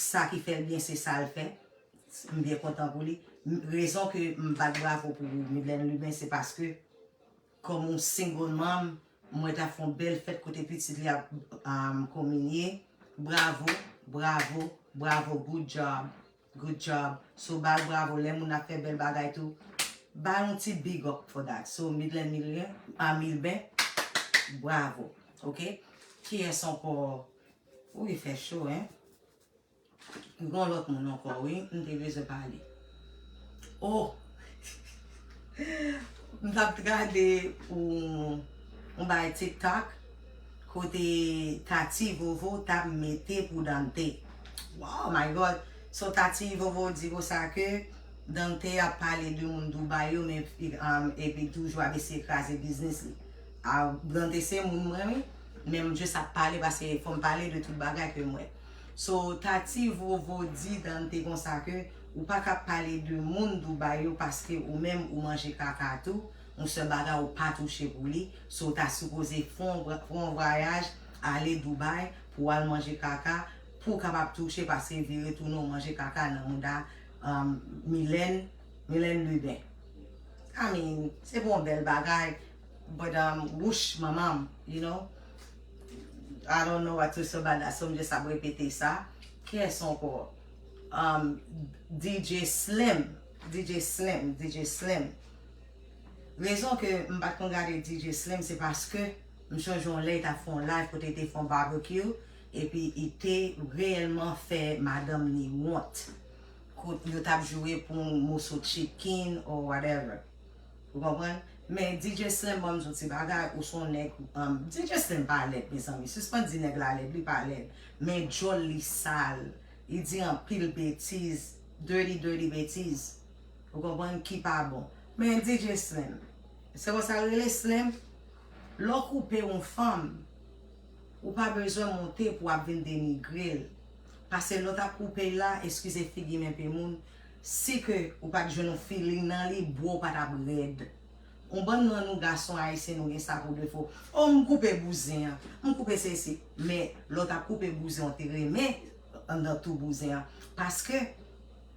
Sa ki fè l byen, se sa l fè. M byen kontan pou li. M- Rezon ke m bat bravo pou Midland Milben, se paske kòm yon single mom, mwen ta fè yon bèl fèt kote pitit li ap um, kominye. Bravo, bravo, bravo, good job, good job. So ba l bravo, lè moun ap fè bèl bagay tou, ba l yon ti big up for that. So Midland Milben, a Milben, bravo, oke? Kiyès ankò? Wi, fè cho, en. Gon lòt moun ankò, wi, m te bezwen pale. Oh! M t ap gade yon, yon bay TikTok kote Tati Vovo t ap mete pou Dante. Wow, my God! So Tati Vovo di konsa ke Dante ap pale de moun Dubai yo, men um, epi toujou ap eseye kraze biznis li. A, Dante se moun mwen, wi. Men m just ap pale paske fò m pale de tout bagay ke m wè. So, Tati Vovo di Dante konsa ke ou pa ka pale de moun Dubai yo paske ou menm ou manje kaka tou, yon sèl bagay ou pa touche pou li. So, ou ta sipoze fè yon vwa- fè yon vwayaj, ale Dubai pou w al manje kaka, pou w kapab touche, paske vire tounen w manje kaka nan mouda um, Milène, Milène Lubin. I mean, se pa yon bèl bagay, but um, wouch manman m, you know. I don't know what to say about that, so m just ap repete sa. Kiyès ankò? Um, D J Slim, D J Slim, D J Slim. Rezon ke m pa t konn gade D J Slim, se paske m chonje yon lè li t ap fè yon live kote li te fè yon barbecue, epi li te reyèlman fè madanm li wont. Kot yo t ap joure pou yon moso chicken or whatever. Ou konprann? Men D J Slim, ban m di yon ti bagay, ou se yon nèg, um, D J Slim pa lèd, mezanmi. Sispann di nèg la lèd, li pa lèd. Men djòl li sal. Li di anpil betiz, dirty, dirty betiz. Ou konprann ki pa bon. Men D J Slim, se konsa l rele Slim? Lè w koupe yon fanm, ou pa bezwen monte pou w ap vin denigre l. Paske lè w t ap koupe l la, eskize figi m enpe moun, si ke ou pa t jwenn yon feeling nan li, bra w pa t ap rèd. Yon bann nan nou gason ayisyen, nou gen sa pou defo. O, m koupe bouzen an, m koupe sesi. Men lè w t ap koupe bouzen an, w te renmen anndan tou bouzen an. Paske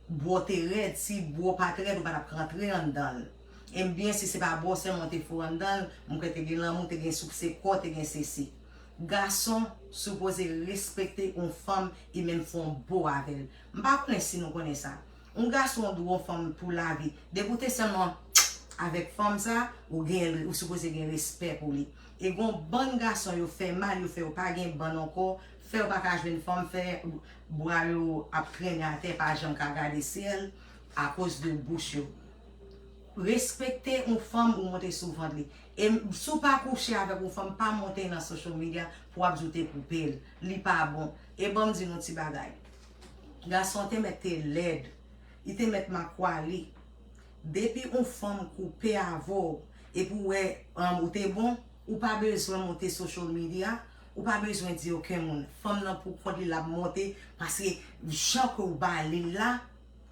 bra w te rèd, si bra w pa t rèd, ou pa t ap rantre anndan l. E m byen si se pa bra w sèlman w te fè w anndan l, m kwè te gen lanmou, te gen soupse kò, te gen sesi. Gason sipoze respekte yon fanm e menm fè yon bo avè l. M pa konnen si nou konnen sa. Yon gason dwe yon fanm pou lavi. Depi w te sèlman avèk fanm sa, ou gen, ou sipoze gen respè pou li. E gon bann gason yo fè mal, yo fè yo pa gen bann ankò, fè yo pa ka jwenn fanm, fè bra yo ap trennen atè, pa janm ka gade syèl akoz de bouch yo. Respekte yon fanm ou monte sou vant li. E m- si w pa kouche avèk yon fanm, pa monte nan social media pou w ap di w te koupe l. Li pa bon. E ban m di nou ti bagay. Gason te mèt te lèd. Li te mèt makwali. Depi yon fanm koupe avè w, epi w wè um, ou te bon, ou pa bezwen monte social media, ou pa bezwen di okenn moun. Fanm nan pou kont li l ap monte, paske jan ke w ba li l la,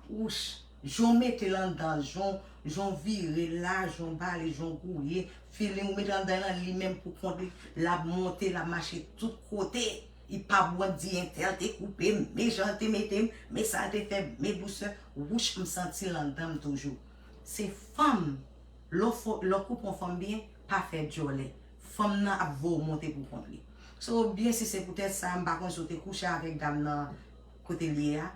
wouch, jan w mete l anndan, jan w- jan w vire l la, jan w ba li, jan w gouye, feeling ou mete l anndan lan, li menm pou kont li, l ap monte, l ap mache tout kote. Li p ap wont di entèl te koupe m, men jan l te mete m, men sa l te fè m, men bouch sa, wouch m santi l anndan m toujou. Se fanm, lè w fo- lè w koupe yon fanm byen, pa fè djòlè. Fanm nan ap voye w monte pou kont li. So, byen si se poutèt sa, m pa konn si w te kouche avèk dam nan kote l ye a.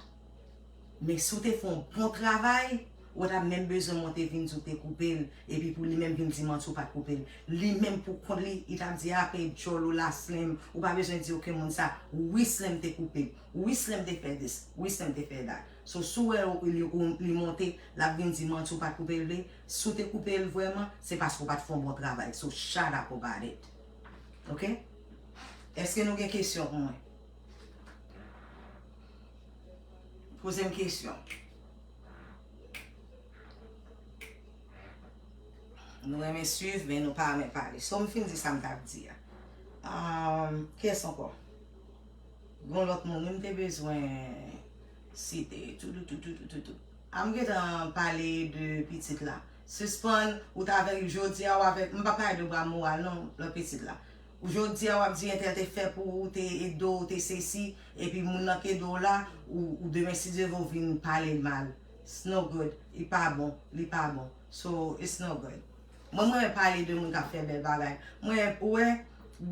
Men si w te fè yon bon travay, ou t ap menm bezwen monte vin di w te koupe l, epi pou li menm vin di manti w pa t koupe l. Li menm pou kont li, li t ap di, "A, pe djòl ou la, Slim, ou pa bezwen di okenn moun sa. Wi, Slim te koupe m. Wi, Slim te fè this. Wi, Slim te fè that." So, si w wè li, li, li monte, l ap vin di manti w pa t koupe l vre, si w te koupe l vrèman, se paske w pa t fè yon bon travay. So, shut up about it. Ok? Èske nou gen kesyon pou mwen? Poze m kesyon. Nou renmen swiv, men nou pa renmen pale. So, m fin di sa m t ap di a. Um, kiyès ankò? Gon lòt moun, wi, m te bezwen site. Toutoutoutoutoutou. A m gentan pale de pitit la. Sispann, ou t avèk, jodi a, w avèk, m pa pale de bra moral, non, lòt pitit la. Ou jodi a, w ap di entèl te fè pou ou, te ede w, te sesi, epi moun nan k ede w la, ou, ou demen, si Dye vle, w vin pale l mal. It's no good. Li pa bon. Li pa bon. So, it's no good. Mwen, mwen pale de moun k ap fè bèl bagay. Mwen, ou wè,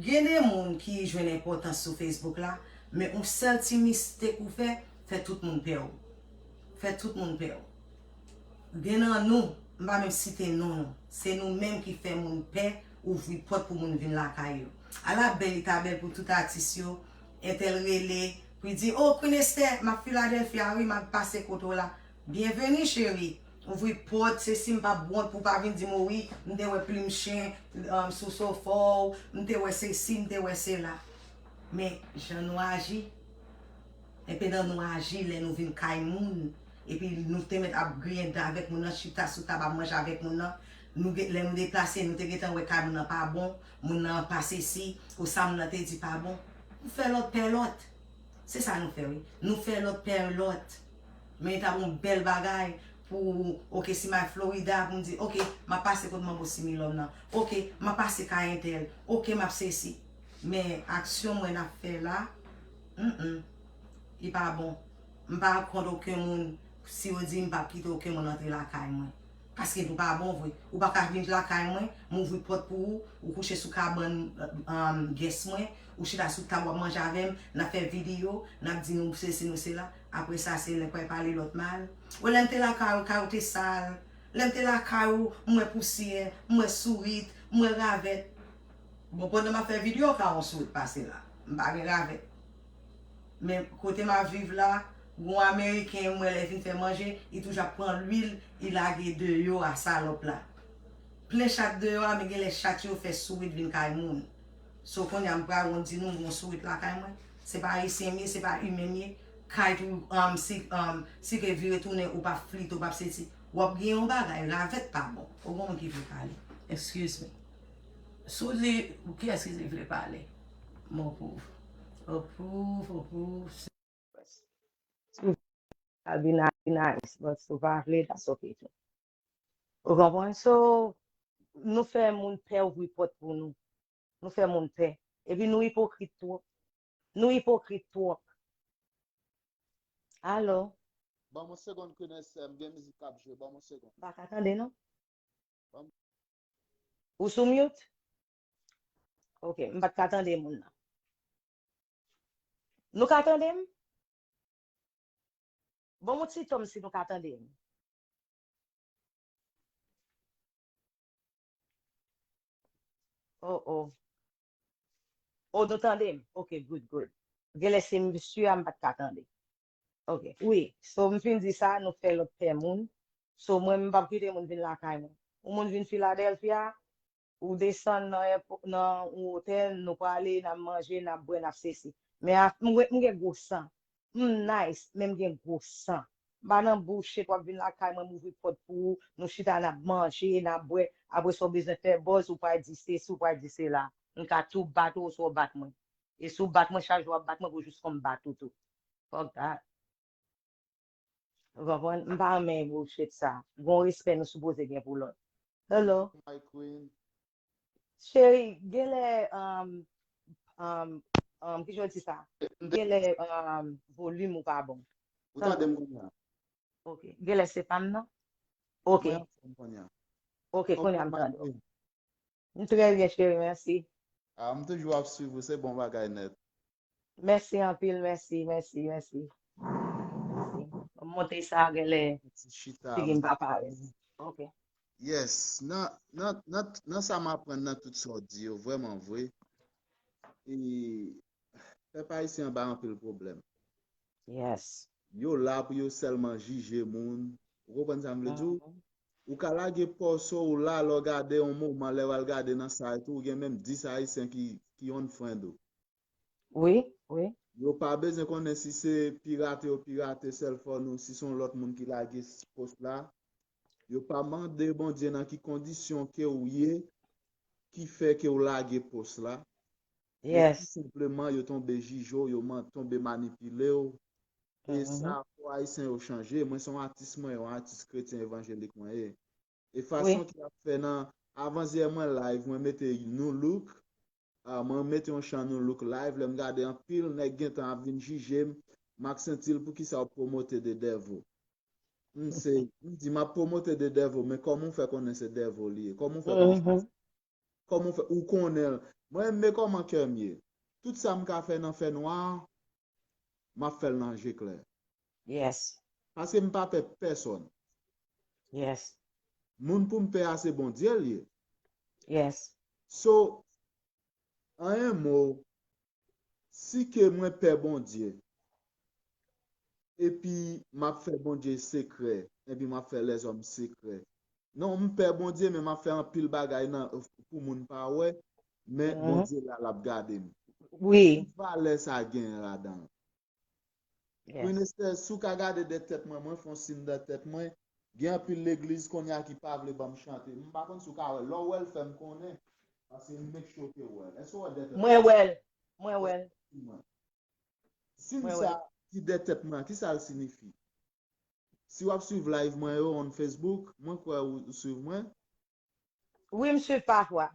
gen de moun ki jwenn enpòtans sou Facebook la, men yon sèl ti mistek ou fè, fè tout moun pè w. Fè tout moun pè w. Gen nan nou, m pa menm site non nou, se nou menm ki fè moun pè, ouvri pòt pou moun vin lakay yo. Ala bèl li ta bèl pou tout atis yo, entèl rele, pou li di, "O, Queen Esther, m ap Philadelphia, wi, m ap pase kote w la." Byenveni, cheri. Ouvri pòt, sesi, m p ap wont pou w pa vin di m, "O wi, m te wè plim chen um, sou sofa w, m te wè sesi, m te wè sela." Men, jan nou aji, enpe nan nou aji, lè nou vin kay moun, epi nou te mèt ap griyen dan avèk moun nan, chita sou tab ap manje avèk moun nan, nou gen- lè nou deplase, nou te gentan wè kay moun nan pa bon, moun nan pa sesi, ou sa moun nan te di pa bon. Nou fè lòt pè lòt. Se sa nou fè, wi. Nou fè lòt pè lòt. Men li t ap yon bèl bagay pou, oke, si m al Florida, pou m di, oke, m ap pase kot manbo Similòm nan. Oke, m ap pase kay entèl. Oke, m ap sesi. Men aksyon mwen n ap fè la, mm, mm. Li pa bon. M pa kont okenn moun, si yo di m p ap kite okenn moun antre lakay mwen. Paske nou pa bon vre. Ou pa ka vin lakay mwen, m ouvri pòt pou ou, ou kouche sou kabann um, guest mwen, ou chita sou tab w ap manje avè m, n ap fè videyo, n ap di nou sesi nou sela. Apre sa, se lè w pral pale lòt mal. Ou lè m te lakay ou, kay ou te sal. Lè m te lakay ou, m wè pousyè, m wè sourit, m wè ravèt. Bon, pandan m ap fè videyo, ka yon sourit pase la. M pa gen ravèt. Men kote m ap viv la, gon Ameriken, m wè lè vin fè manje, li toujou ap pran lwil, li lage deyò a salòp la. Plen chat deyò a, men genlè chat yo fè sourit vin kay moun. So kounye a m pral wont di nou m gon sourit lakay mwen. Se pa ayisyen m ye, se pa imen m ye. Kay tou, um, si, um, si ke vire tounen ou p ap flite, ou p ap sesi. W ap gen yon bagay, ravèt pa bon. Ou gon moun ki vle pale. Excuse me. Si w di, kiyès ki vle pale? Mon pwouv. Opwouv, opwouv. Excuse me. I'll be ni- be nice, but si w pa vle, that's okay too. Ou konprann? So, nou fè moun pè ouvri pòt pou nou. Nou fè moun pè. Epi nou ipokrit twòp. Nou ipokrit twòp. Alo? Ban m yon segonn, Queen S M, gen mizik k ap jwe, ban m yon segonn. M pa ka tande, non? Ou sou mute? Ok, m pa t ka tande moun nan. Nou ka tande m? Ban m yon ti tòm si nou ka tande m. Oh, oh. Oh, nou tande m? Ok, good, good. Genlè se misye a m pa t ka tande. Ok, wi. So, m fin di sa, nou fè lòt pè moun. So, mwen, m p ap kite moun vin lakay mwen. Yon moun vin Philadelphia, ou desann nan èpò- nan yon otèl, nou prale, n ap manje, n ap bwè, n ap sesi. Men a- m gen- m gen gwo san. M nice, men m gen gwo san. M pa nan bullshit, w ap vin lakay mwen, m ouvri pòt pou ou, nou chita, n ap manje, n ap bwè. Apre sa, w bezwen fè buzz, ou pral di sesi, ou pral di sela. M ka tou bat ou, oswa w bat mwen. E si w bat mwen, chak jou w ap bat mwen pou jis fè m bat ou tou. Fuck that. Ou konprann? M pa renmen bullshit sa. Gon respè nou sipoze gen pou lòt. Hello. Hi, Queen. Cheri, genlè, um, um, um, ki jan w di sa? Genlè um, volim ou pa bon. Ou tande m kounye a? Ok. Genlè se pa m nan? Ok. Mwen anfòm kounye a. Ok, kounye a m tande w. M trè byen, cheri, mèsi. Ah, m toujou ap swiv ou, se bon bagay nèt. Mèsi anpil, mèsi, mèsi, mèsi. Mèsi. M monte sa genlè Ti chita. Figi m pa parèt. Ok. Yes, nan, nan, nan, nan sa m aprann nan tout sa w di yo, vrèman vre, e, pèp ayisyen an bay anpil pwoblèm. Yes. Yo la pou yo sèlman jije moun. Ou konprann sa m vle di w? Ou ka lage pòs ou la, lè w gade yon moman, lè w al gade nan sa etou, ou gen menm dis ayisyen ki, ki unfriend ou. Wi, wi. Yo pa bezwen konnen si se pirate yo pirate cellphone ou, si se yon lòt moun ki lage s- post la. Yo pa mande Bondye nan ki kondisyon ke w ye, ki fè ke w lage post la. Men tou Yes. senpleman, yo tonbe jije w, yo man- tonbe manipile w. E Mhm. sa, fò Ayisyen yo chanje. Mwen se yon atis mwen, yon atis kretyen evanjelik mwen ye. E Wi. Fason ke y ap fè nan, avan yè mwen live, mwen mete new look, ah, mwen mete yon chan new look live, lè m gade anpil nèg gentan ap vin jije m, m ap santi l, poukisa w ap pwomote The Devil? M se, m di m ap pwomote The Devil, men kòman w fè konnen se Devil li ye? Kòman w fè konnen? Mhm. Kòman w fè? Ou konnen l. Mwen, men kòman kè m ye. Tout sa m ka fè nan fènwa, m ap fè l nan je klè. Yes. Paske m pa pè pèsòn. Yes. Moun pou m pè a se Bondye l ye. Yes. So, an en mo, si ke mwen pè Bondye, epi m ap fè Bondye sekrè, epi m ap fè lèzòm sekrè. Non, m pè Bondye, men m ap fè anpil bagay nan, pou moun pa wè, men Mhm. Bondye la, l ap gade m. Wi. Ki valè sa gen ladan l? Yes. Queen Esther, si w ka gade dè tèt mwen, mwen fè yon siy dè tèt mwen. Gen anpil legliz kounye a ki pa vle ban m chante. M pa konn si w ka wè l. Lè w wè l, fè m konnen. Paske m make sure ke w wè l. Èske w wè dè tèt Mwen wè l. Mwen wè l. Mwen. Siy sa ki dè tèt mwen an, kisa l siyifi? Si w ap swiv live mwen yo on Facebook, mwen kwè ou, ou swiv mwen. Wi, m swiv pafwa.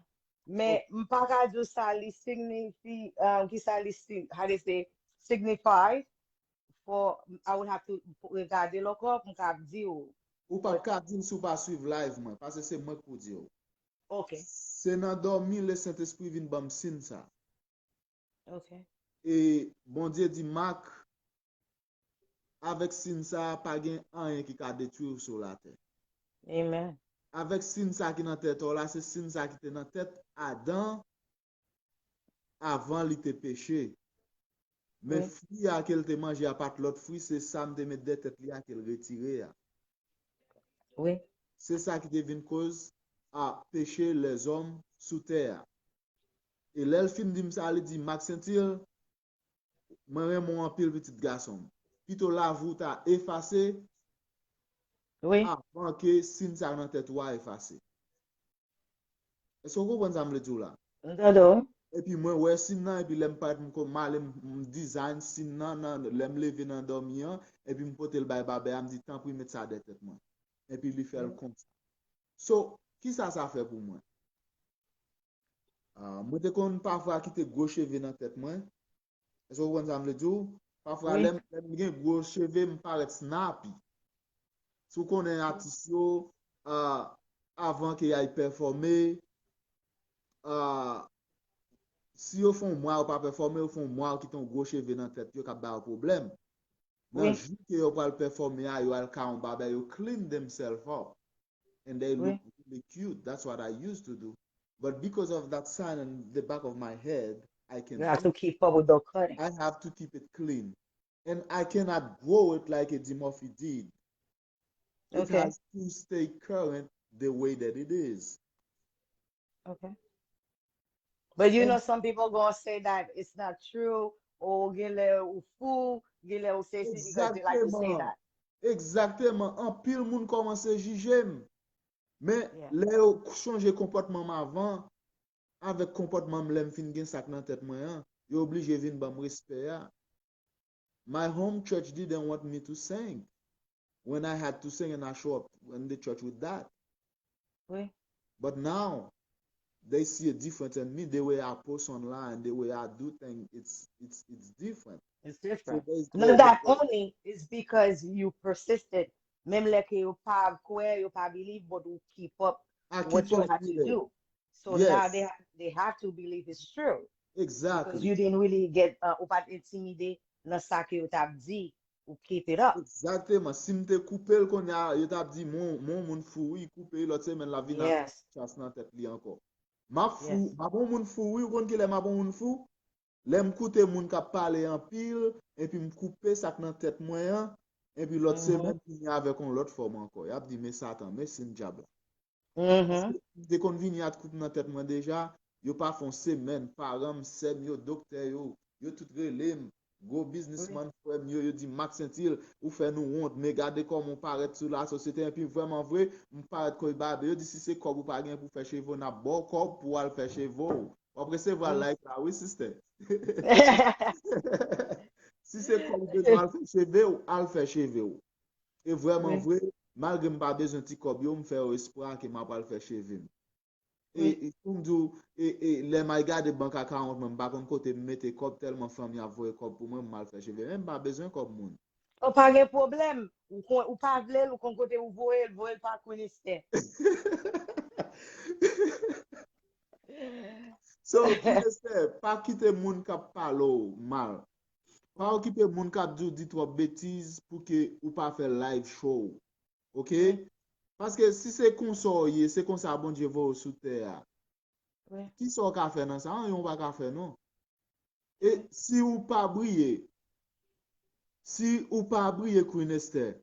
Men m pa ka di w sa li siyifi, um, kisa li si- how they say, signify. fò, I would have to regade l ankò pou m ka di w. Ou p ap ka di l si w pa swiv live mwen, paske se mwen k pou di w. Ok. Se nan dòmi Lesentespri vin ban m siy sa. Ok. E Bondye di Mak, avèk siy sa a, pa gen anyen ki ka detwi w sou latè. Amen. Avèk siy sa ki nan tèt ou la, se siy sa ki te nan tèt Adan avan li te peche. Men fwi a ke l te manje a pa t lòt fwi, se sa m te met dèyè tèt li a ke l retire a. Wi. Se sa ki te vin koz a peche lèzòm sou tè a. E lè l fin di m sa, li di, Mak Sentil, mwen renmen w anpil, pitit gason m. Pito lavi w ta efase Wi. avan ke siy sa nan tèt ou a efase. Èske w konprann sa m vle di w la? M tande w. Epi mwen wè siy nan, epi lè m parèt, m ko-, m ale, m, m design siy nan, nan, lè m leve nan dòmi an, epi m pote l bay babè a, m di, tanpri met sa dèyè tèt mwen. Epi li fè l konsa. So, kisa sa fè pou mwen? Ah, mwen te konn pafwa kite gwo cheve nan tèt mwen. Èske w konprann sa m vle di w? Pafwa, lè m, lè m gen gwo cheve, m parèt snappy. Si w konnen atis yo, ah, avan ke y al pèfòme, ah, si yo fè yon mwa yo pa pèfòme, yo fè yon mwa yo kite yon gwo cheve nan tèt yo k ap ba yo pwoblèm. Nan jou ke yo pral pèfòme a, yo al ka yon babè, yo clean themselves up. And they look really cute. That's what I used to do. But because of that sign on the back of my head, I can You have to keep up with the cutting. I have to keep it clean. And I cannot grow it like Eddie Murphy did. It Okay. has to stay current the way that it is. Okay. But you know, some people gonna say that it's not true. Oh, gen lè ou fou, gen lè ou sesi because they like to say that. Egzakteman. Anpil moun kòmanse jije m. Men lè yo chonje konpòtman m avan, avèk konpòtman m lè m fin gen sa k nan tèt mwen an, yo oblije vin ban m respè a. My home church didn't want me to sing when I had to sing and I show up in the church with that. Wi. But now, they see a difference in me, the way I post online, the way I do things, it's it's it's different. It's different. there's- Not there's- that only, it's because you persisted. Menm lè ke yo pa kwè, yo pa believe, but you keep up I what keep you on had to doing it. Do. So now Yes. They ha- they have to believe it's true. Because Exactly. You didn't really get, uh, ou pa t entimide nan sa ke yo t ap di, ou keep it up. Egzakteman. Si m te koupe l kounye a, yo t ap di, mon, mon moun fou, wi, koupe, lòt semèn l ap vin ak Yes. chas nan tèt li ankò. M ap fou, Yes. m ap yon moun fou, wi, ou konn ki lè m ap yon moun fou? Lè m koute moun k ap pale anpil, epi m koupe sa k nan tèt mwen an, epi lòt Mhm. Semèn vini avèk yon lòt fòm ankò. Y ap di, men Satan, men sin dyab la. Mhm. M te konn vini ak koup nan tèt mwen deja, yo pa fè yon semèn, paran m, sè m yo, doktè yo, yo tout rele m, gwo biznismann frè m yo, yo di, Mak Sentil, ou fè nou wont, men gade kòman w parèt sou lasosyete, epi vrèman vre, m parèt koy babe, yo di, si se kòb ou pa gen pou fè cheve w, n ap ba w kòb pou w al fè cheve w. W ap resevwa Mm. Like la, wi, sistè. Si se kòb ou bezwen al fè cheve w, al fè cheve w. E vrèman Wi. Vre, malgre m pa bezwen ti kòb yo, m fè yo espwa ke m ap al fè cheve m. E, Wi. E pou m di w, e, e, lè m al gade bank account mwen, m pa konn kote m mete kòb tèlman fanmi ap voye kòb pou mwen, m al fè cheve. Men m pa bezwen kòb moun. Ou pa gen pwoblèm. Ou, kon- ou pa vle l, ou konn kote ou voye l, voye l pa Queen Esther. So, Queen Esther, pa kite moun k ap pale w mal. Pa okipe moun k ap di w di twòp betiz pou ke ou pa fè live show. Ok? Paske si se konsa w ye, se konsa Bondye voye w sou tè a. Wi. Kisa w ka fè nan sa? Anyen w pa ka fè non. E si ou pa briye, si ou pa briye Queen Esther,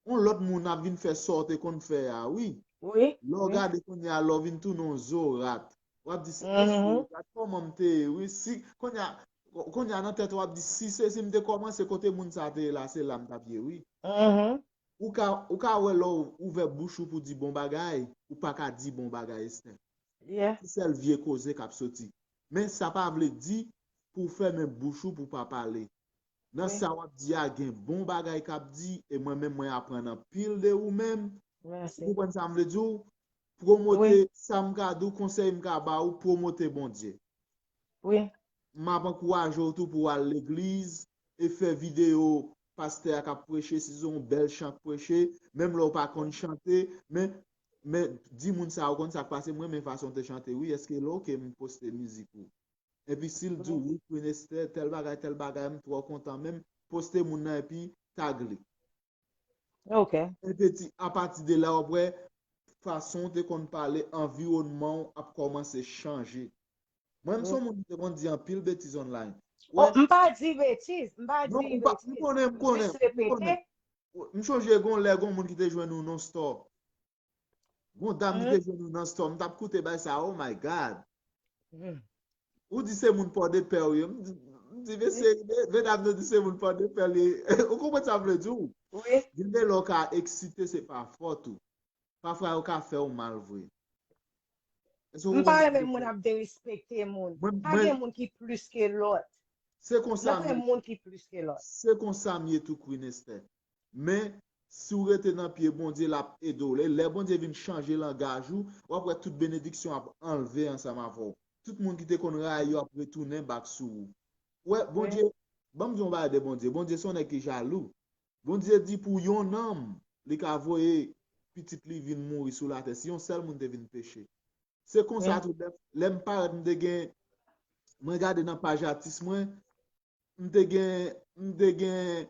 yon lòt moun ap vin fè sa w te konn fè a, wi. Wi. Lè w gade kounye a, lè w vin tounen yon zo rat. W ap di, si Mhm. zo rat, kòman m te ye, wi. Si, kounye a, kounye a nan tèt w ap di, si se si m te kòmanse kote moun sa te ye la, se la m t ap ye, wi. Mhm. Ou ka, ou ka wè lè w ouvè bouch ou pou di bon bagay, ou pa ka di bon bagay, Esther. Yeah. Se sèl vye koze k ap soti. Men sa pa vle di pou w fèmen bouch ou pou w pa pale. Nan Wi. Sa w ap di a gen bon bagay k ap di, e mwen menm mwen aprann anpil de ou menm. Ou Mèsi. konprann sa m vle di w? Pwomote Wi. Sa m ka di w, konsèy m ka ba ou, pwomote Bondye. Wi. M ap ankouraje w tou pou w al legliz e fè videyo pastè a k ap preche, si se yon bèl chan k preche, menm lè w pa konn chante, men, men di moun sa yo konn sa k pase, mwen renmen fason w te chante, wi, èske l oke m poste mizik ou? Epi si l di w, wi, Queen Esther, tèl bagay, tèl bagay, m twò kontan, menm poste moun nan epi tag li. Ok. Epi ti, apati de la, w ap wè fason w te konn pale, anviwònman w ap kòmanse chanje. Mwen, m se yon moun ki te konn di anpil betiz online. Oh, m pa di betiz, m pa di betiz. M konnen, m konnen, m konnen. M chonje gon lè gon moun ki te jwenn nou nan store. Gon dam ki te jwenn nou nan store, m t ap koute bay sa, oh my God. Ou di se moun Pòdepè w ye. M di, m di, mesye, medam nou di se moun Pòdepè l ye. Ou konprann sa m vle di w? Gen de lè w ka eksite, se pa fòt ou. Pafwa yo ka fè w mal vre. M pa renmen moun ap derespekte moun. Pa gen moun ki plis ke lòt. Se konsa m ye. Moun ki plis ke lòt. Se konsa m ye tou, Queen Esther. Men, si w rete nan pye Bondye, l ap ede w. Lè, lè Bondye vin chanje langaj ou, w ap wè tout benediksyon ap anlve ansanm avè w. Tout moun ki te konn rayi w ap retounen back sou ou. Wè, Bondye, ban m di yon bagay de Bondye. Bondye se yon nèg ki jalou. Bondye di pou yon nanm, li ka voye pitit li vin mouri sou latè. Si yon sèl moun te vin peche. Se konsa tou, lè, lè m parèt, m te gen, mwen gade nan paj atis mwen, m te gen, m te gen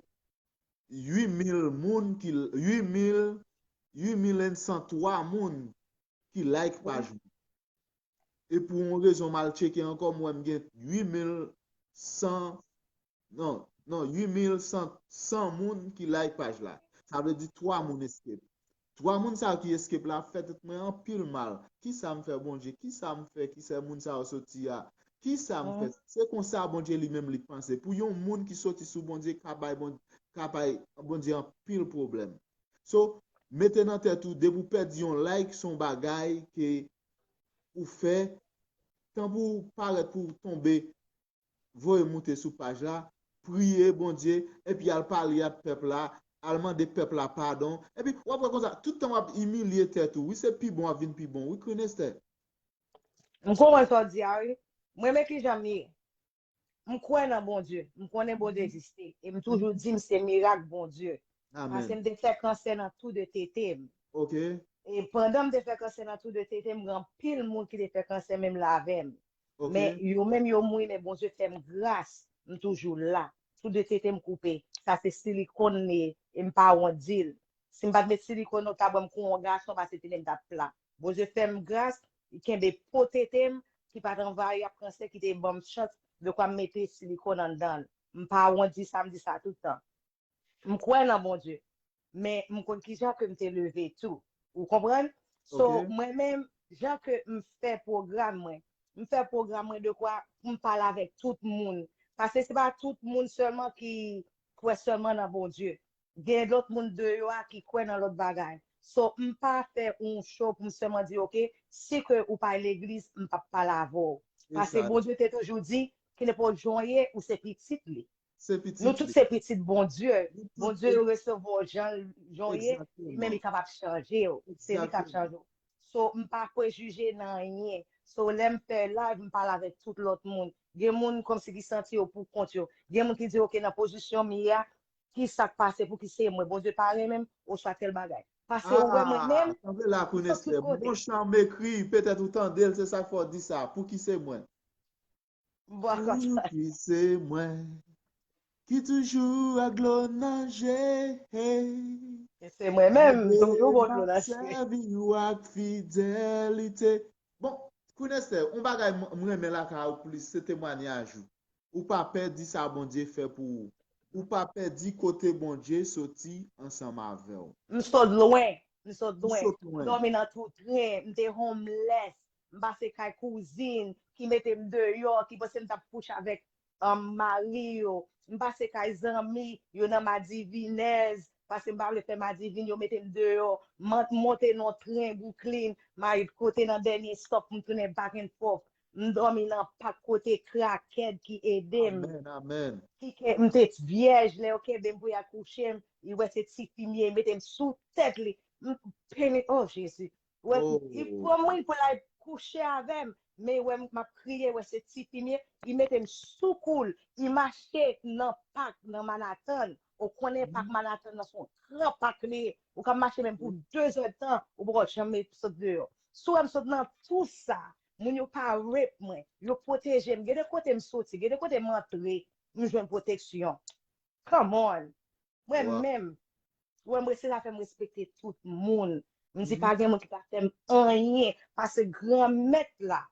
uit mil moun ki, uit mil, uit mil san twa moun ki like paj mwen. E pou yon rezon m al tcheke ankò, m wè m gen uit mil san, non, non, uit mil san, san moun ki like paj la. Sa vle di twa moun escape. Twa moun sa yo ki escape la ap fè tèt mwen anpil mal. Kisa m fè Bondye? Kisa m fè? Kisa moun sa yo soti a? Kisa m fè? Se konsa Bondye li menm li panse. Pou yon moun ki soti sou Bondye ka bay Bondye, ka bay Bondye anpil pwoblèm. So, mete nan tèt ou, depi w pèdi yon like, se yon bagay ke ou fè, tan pou w parèt pou w tonbe, voye moute sou paj la, priye Bondye, epi al pale ak pèp la, al mande pèp la padon, epi w ap wè konsa, tout tan w ap imilye tèt ou, wi, se pi bon w ap vin pi bon, wi, Queen Esther. M konprann sa w di a, wi. Mwen, men kijan m ye. M kwè nan Bondye. M konnen Bondye egziste. E m toujou di m se mirak Bondye. Paske m te fè kansè nan tou de tete m. E pandan m te fè kansè nan tou de tete m, gen anpil moun ki te fè kansè menm jan avè m. Men yo menm yo mouri, men Bondye fè m gras, m toujou la. Tou de tete m koupe. Sa se silikòn li ye, e m pa wont di l. Si m pa t met silikòn, yo ta ban m kou yon gason, paske tete m t ap pla. Bondye fè m gras, li kenbe po tete m, ki pa t anvayi ak kansè, ki te ban m chans, dekwa m mete silikòn anndan l. M pa wont di sa, m di sa tout tan. M kwè nan Bondye, men m konn kijan ke m te leve tou. Ou konprann? So, mwen menm, jan ke m fè pwogram mwen, m fè pwogram mwen dekwa pou m pale avèk tout moun. Paske se pa tout moun sèlman ki kwè sèlman nan Bondye. Gen lòt moun deyò a ki kwè nan lòt bagay. So, m pa fè yon show pou m sèlman di, ok, si ke ou pa legliz, m p ap pale avè w. Paske Bondye te toujou di, ki nenpòt jan w ye, ou se pitit li. Nou tout se pitit Bondye. Bondye resevwa w jan w ye, li menm li kapab chanje w. Se li k ap chanje w. So, m pa prejije nan anyen. So, lè m fè live, m pale avèk tout lòt moun. Gen moun kòmsi ki santi yo pou kont yo. Gen moun ki di, ok, nan pozisyon m ye a, ki sa k pase pou ki se mwen? Bondye pa renmen m, oswa tèl bagay. Paske ou wè mwen menm, tanpri la, Queen Esther, bon chan m ekri, petèt ou tande l, se sa k fè w di sa. Pou ki se mwen? Pou ki se mwen ki toujou ak dlo nan je. Se mwen menm, toujou gon dlo nan je. Sèvi w ak fidelite. Bon, Queen Esther, yon bagay m renmen lakay ou plis, se temwanyaj ou. Ou pa pè di sa Bondye fè pou ou. Ou pa pè di kote Bondye soti ansanm avè w. M sot lwen, m sot lwen. M dòmi nan tou tren, m te homeless. M pase kay kouzin ki mete m deyò, ki panse m t ap kouche avèk mari yo. M pase kay zanmi yo nan Madivinèz, paske m pa vle fè Madivin, yo mete m deyò. M monte nan tren Brooklyn, m al kote nan dènye stop, m tounen back and forth. M dòmi nan pak kote krakèd ki ede m. Ki ke m te vyèj, lè yo kenbe m pou y al kouche m, li wè se tifi m ye, li mete m sou tèt li. M peni, oh Jezi. Wè, li pran mwen pou l al kouche avè m. men wè m ap kriye, wè se tifi m ye, li mete m sou kou l, li mache nan pak nan Manhattan, ou konnen pak Manhattan nan se yon gran pak li ye, ou ka mache menm pou de zè tan, ou poko janm sot deyò. Si w wè m sot nan tou sa, moun yo pa rape mwen, yo pwoteje m, gen de kote m soti, gen de kote m antre, m jwenn pwoteksyon. Come on. Mwen menm, wè mwen se sa fè m respekte tout moun. M di pa gen moun ki ka fè m anyen, paske Granmèt la,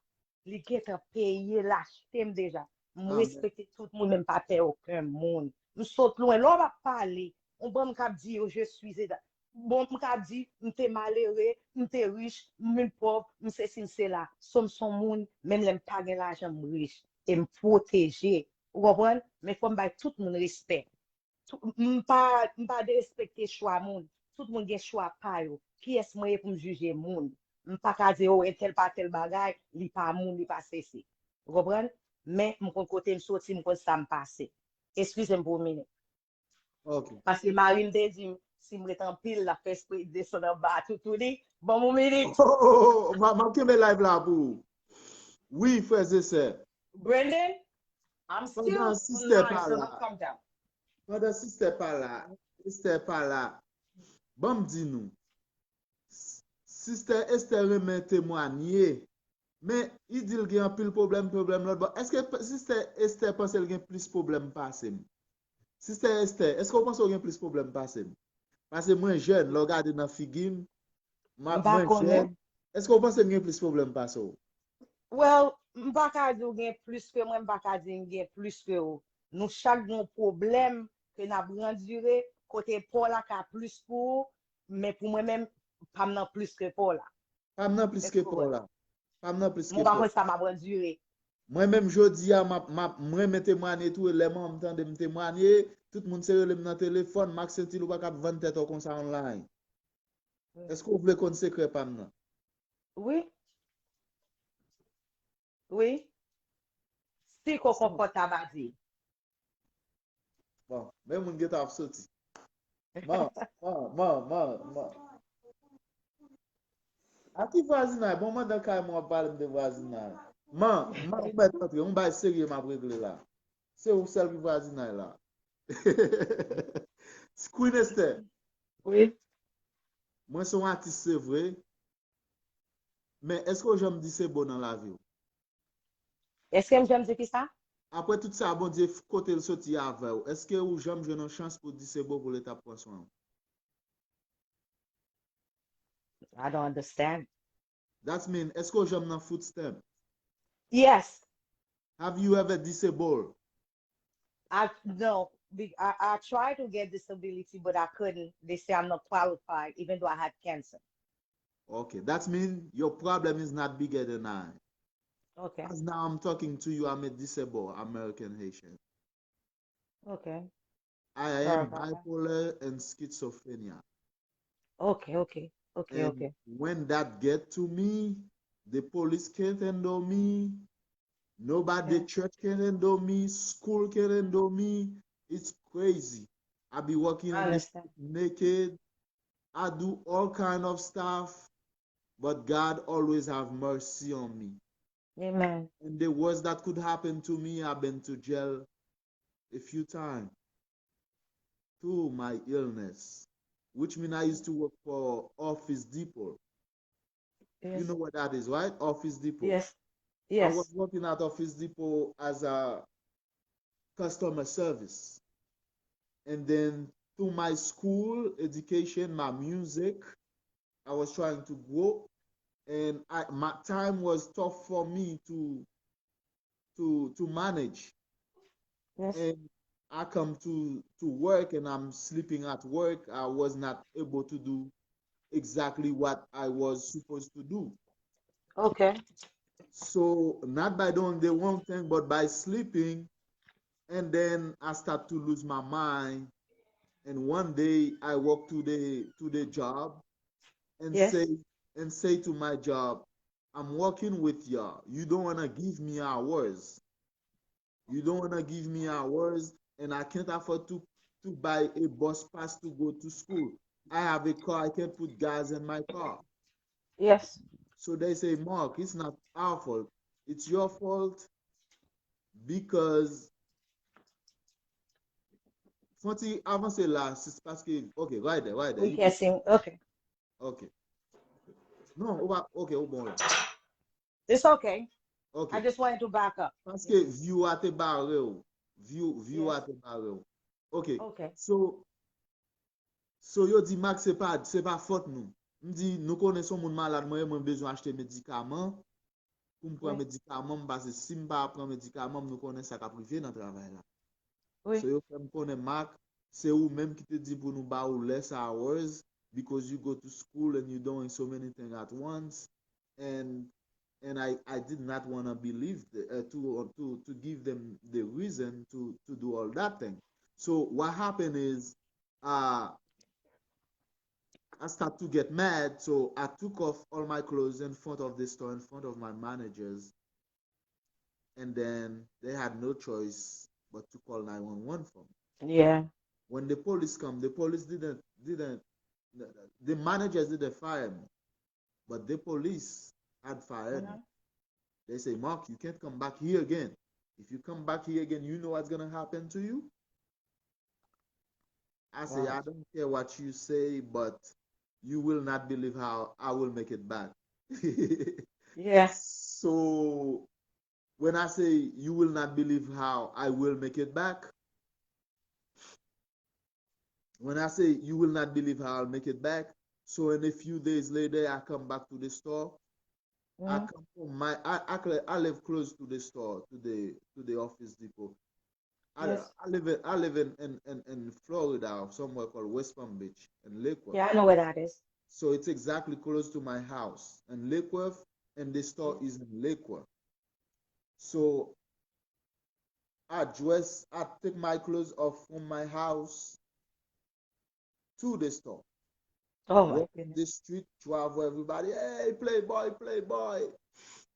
li gentan peye l, achte m deja. M respekte tout moun, men m pa pè okenn moun. M sot lwen. Lè w ap pale, yon banm k ap di yo, je suis éda. Bon, m ka di, m te malere, m te rich, m vin pòv, m sesi, m sela. So m se yon moun, menm lè m pa gen lajan, m rich. E m pwoteje. Ou konprann? Men fò m bay tout moun respè. M pa, m pa derespekte chwa moun. Tout moun gen chwa pa yo. Kiyès mwen ye pou m jije moun? M pa ka di, o, entèl pa tèl bagay, li pa moun, li pa sesi. Ou konprann? Men m konn kote m soti, m konn sa m pase. Eskize m pou yon minit. Paske mari m te di m, si m ret anpil, l ap fè espre desann anba toutouni. Ban m yon minit. M ap kenbe live la pou ou. Wi, frè e sè. Brandon, I'm still live, so don't come down. Pandan sistè pa la, Esther pa la, ban m di nou, sistè Esther renmen temwanye, men li di l gen anpil pwoblèm, pwoblèm lòt bò. Èske sistè Esther panse l gen plis pwoblèm pase m? Sistè Esther, èske w panse w gen plis pwoblèm pase m? Paske mwen jèn, lè w gade nan figi m, mwen jèn. Èske w panse m gen plis pwoblèm pase w? Well, m pa ka di w gen plis ke mwen, m pa ka di m gen plis ke ou. Nou chak gen yon pwoblèm ke n ap andire, kote pa w la ka plis pou ou, men pou mwen menm, pa m nan plis ke pa w la. Pa m nan plis ke pa w la. Pa m nan plis ke pa w la. Mwen pa konn sa m ap andire. Mwen menm jodi a, m ap, m ap, mwen renmen temwanye tou, e lè manman m tande m temwanye, tout moun se rele m nan telefòn, Marc Saint-Hilaire ou pa ka ap vann tèt ou konsa online. Èske w vle konn sekrè pa m nan? Wi. Wi. Si ko konpòt a va di. Bon, men moun gentan ap soti. Man, man, man, man, man. A ki vwazinay? Bon, mandan kay mwen ap pale m de vwazinay. Man, man, ou mèt antre. Yon bay serye m ap regle la. Se ou sèl ki vwazinay la. Queen Esther. Wi. Mwen se yon atis, se vre. Men èske w janm disable nan lavi w? Èske m janm di ki sa? Apre tout sa Bondye kote l soti avè w, èske ou janm jwenn yon chans pou disable pou Leta pran swen w? I don't understand. That's mean, èske w janm nan food stamp? Yes. Have you ever disable? I no, be- I, I tried to get disability, but I couldn't. They say I'm not qualified, even though I had cancer. Okay, that mean your problem is not bigger than I. Okay. As now I'm talking to you, I'm a disabled American Haitian. Okay. I am bipolar and schizophrenia. Okay, okay, okay, okay. When that get to me, the police can't handle me. Nobody, the church can't handle me. School can't handle me. It's crazy. I be walking in the street naked. I do all kind of stuff, but God always have mercy on me. Amen. And the worst that could happen to me, I've been to jail a few times through my illness, which mean I used to work for Office Depot. Yes. You know what that is, right? Office Depot. Yes. Yes. I was working at Office Depot as a customer service. And then through my school education, my music, I was trying to grow. And I, my time was tough for me to to to manage. Yes. And I come to to work and I'm sleeping at work. I was not able to do exactly what I was supposed to do. Okay. So not by doing the wrong thing, but by sleeping, and then I start to lose my mind. And one day I walk to the to the job and say and say to my job, I'm working with y'all. You don't wanna give me hours. You don't wanna give me hours, and I can't afford to to buy a bus pass to go to school. I have a car, I can't put gas in my car. Yes. So they say, Mark, it's not our fault. it's your fault because fon ti avanse la, sis, paske, ok, right there, right there. We can see. Okay. Ok. Non, ou pa, ok, ou bon la. It's okay. I Ok. Just wanted to back up. Paske view a te bare w. View, view a Yes. te bare w. Ok. Okay. So, so yo di Marc se pa, se pa fòt nou. M di nou konnen se yon moun malad mwen ye, mwen bezwen achte medikaman. Pou m pran Wi. Medikaman m, paske si m pa pran medikaman m, nou konnen sa k ap rive nan travay la. Wi. So yo fè m konnen Marc, se ou menm ki te di pou nou ba ou less hours because you go to school and you doing so many things at once and and I, I did not want to believe the, uh, to, to to give them the reason to to do all that thing. So what happened is uh I start to get mad, so I took off all my clothes in front of the store, in front of my managers, and then they had no choice but to call nine one one for me. Yeah. When the police come, the police didn't didn't the managers didn't fire me, but the police had fired me. Mhm. They say, Marc, you can't come back here again. If you come back here again, you know what's gonna happen to you. I say, I Wow. Don't care what you say, but you will not believe how I will make it back. Yeah. So when I say you will not believe how I will make it back, when I say you will not believe how I'll make it back, so in a few days later I come back to the store. I Mhm. Come from my I, I, cl- I live close to the store, to the to the office depot. I, Yes. I live in, I live in, in, in, in Florida or somewhere called West Palm Beach in Lakewood. Yeah, I know where that is. So it's exactly close to my house in Lakewood, and the store is in Lakewood. So I dress, I take my clothes off from my house to the store. Oh my Walk goodness. The street, travel, everybody, hey, playboy, playboy.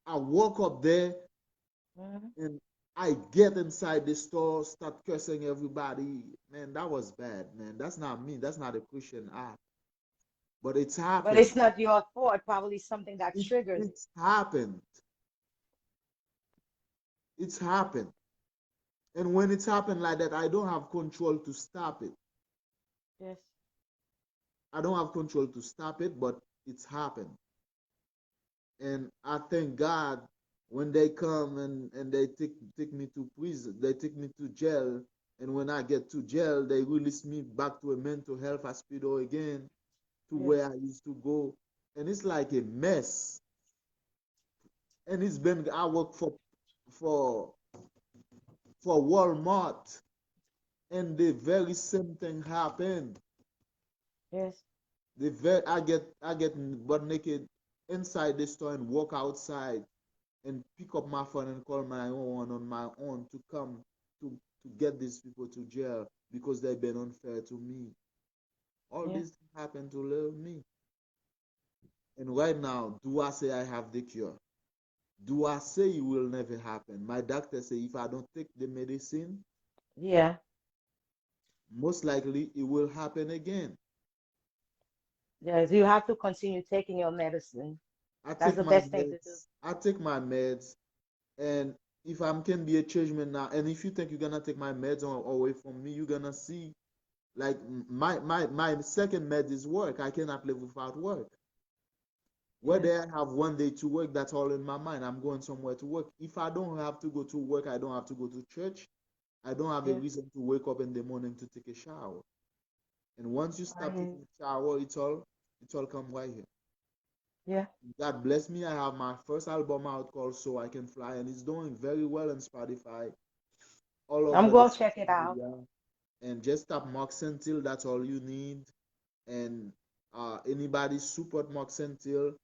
I walk up there Mhm. and I get inside the store, start cursing everybody. Man, that was bad, man. That's not me. That's not a Christian act. But it's But happened. It's not your fault. Probably something that It, triggered. It's happened. It's happened. And when it's happened like that, I don't have control to stop it. Yes. I don't have control to stop it, but it's happened. And I thank God when they come and, and they take take me to prison, they take me to jail. And when I get to jail, they release me back to a mental health hospital again, to Yes. Where I used to go. And it's like a mess. And it's been, I work for for for Walmart, and the very same thing happened. Yes. The very I get I get butt naked inside the store and walk outside and pick up my phone and call nine one one on my own to come to to get these people to jail because they've been unfair to me. All Yeah. This happened to little me. And right now, do I say I have the cure? Do I say it will never happen? My doctor say if I don't take the medicine, Yeah. Most likely it will happen again. Yes, you have to continue taking your medicine. I That's take the my best thing to do. Meds. I take my meds, and if I can be a change man now, and if you think you're gonna take my meds a- away from me, you're gonna see, like, m- my my my second med is work. I cannot live without work. Yes. Whether I have one day to work, that's all in my mind. I'm going somewhere to work. If I don't have to go to work, I don't have to go to church. I don't have a Yes. reason to wake up in the morning to take a shower. And once you stop Right. Taking a shower, it's all it's all come right here. Yeah. God bless me. I have my first album out called So I Can Fly, and it's doing very well on Spotify. All I'm over gonna the check it social out. Media. And just tap Marc Saintil. That's all you need. And uh, anybody support Marc Saintil.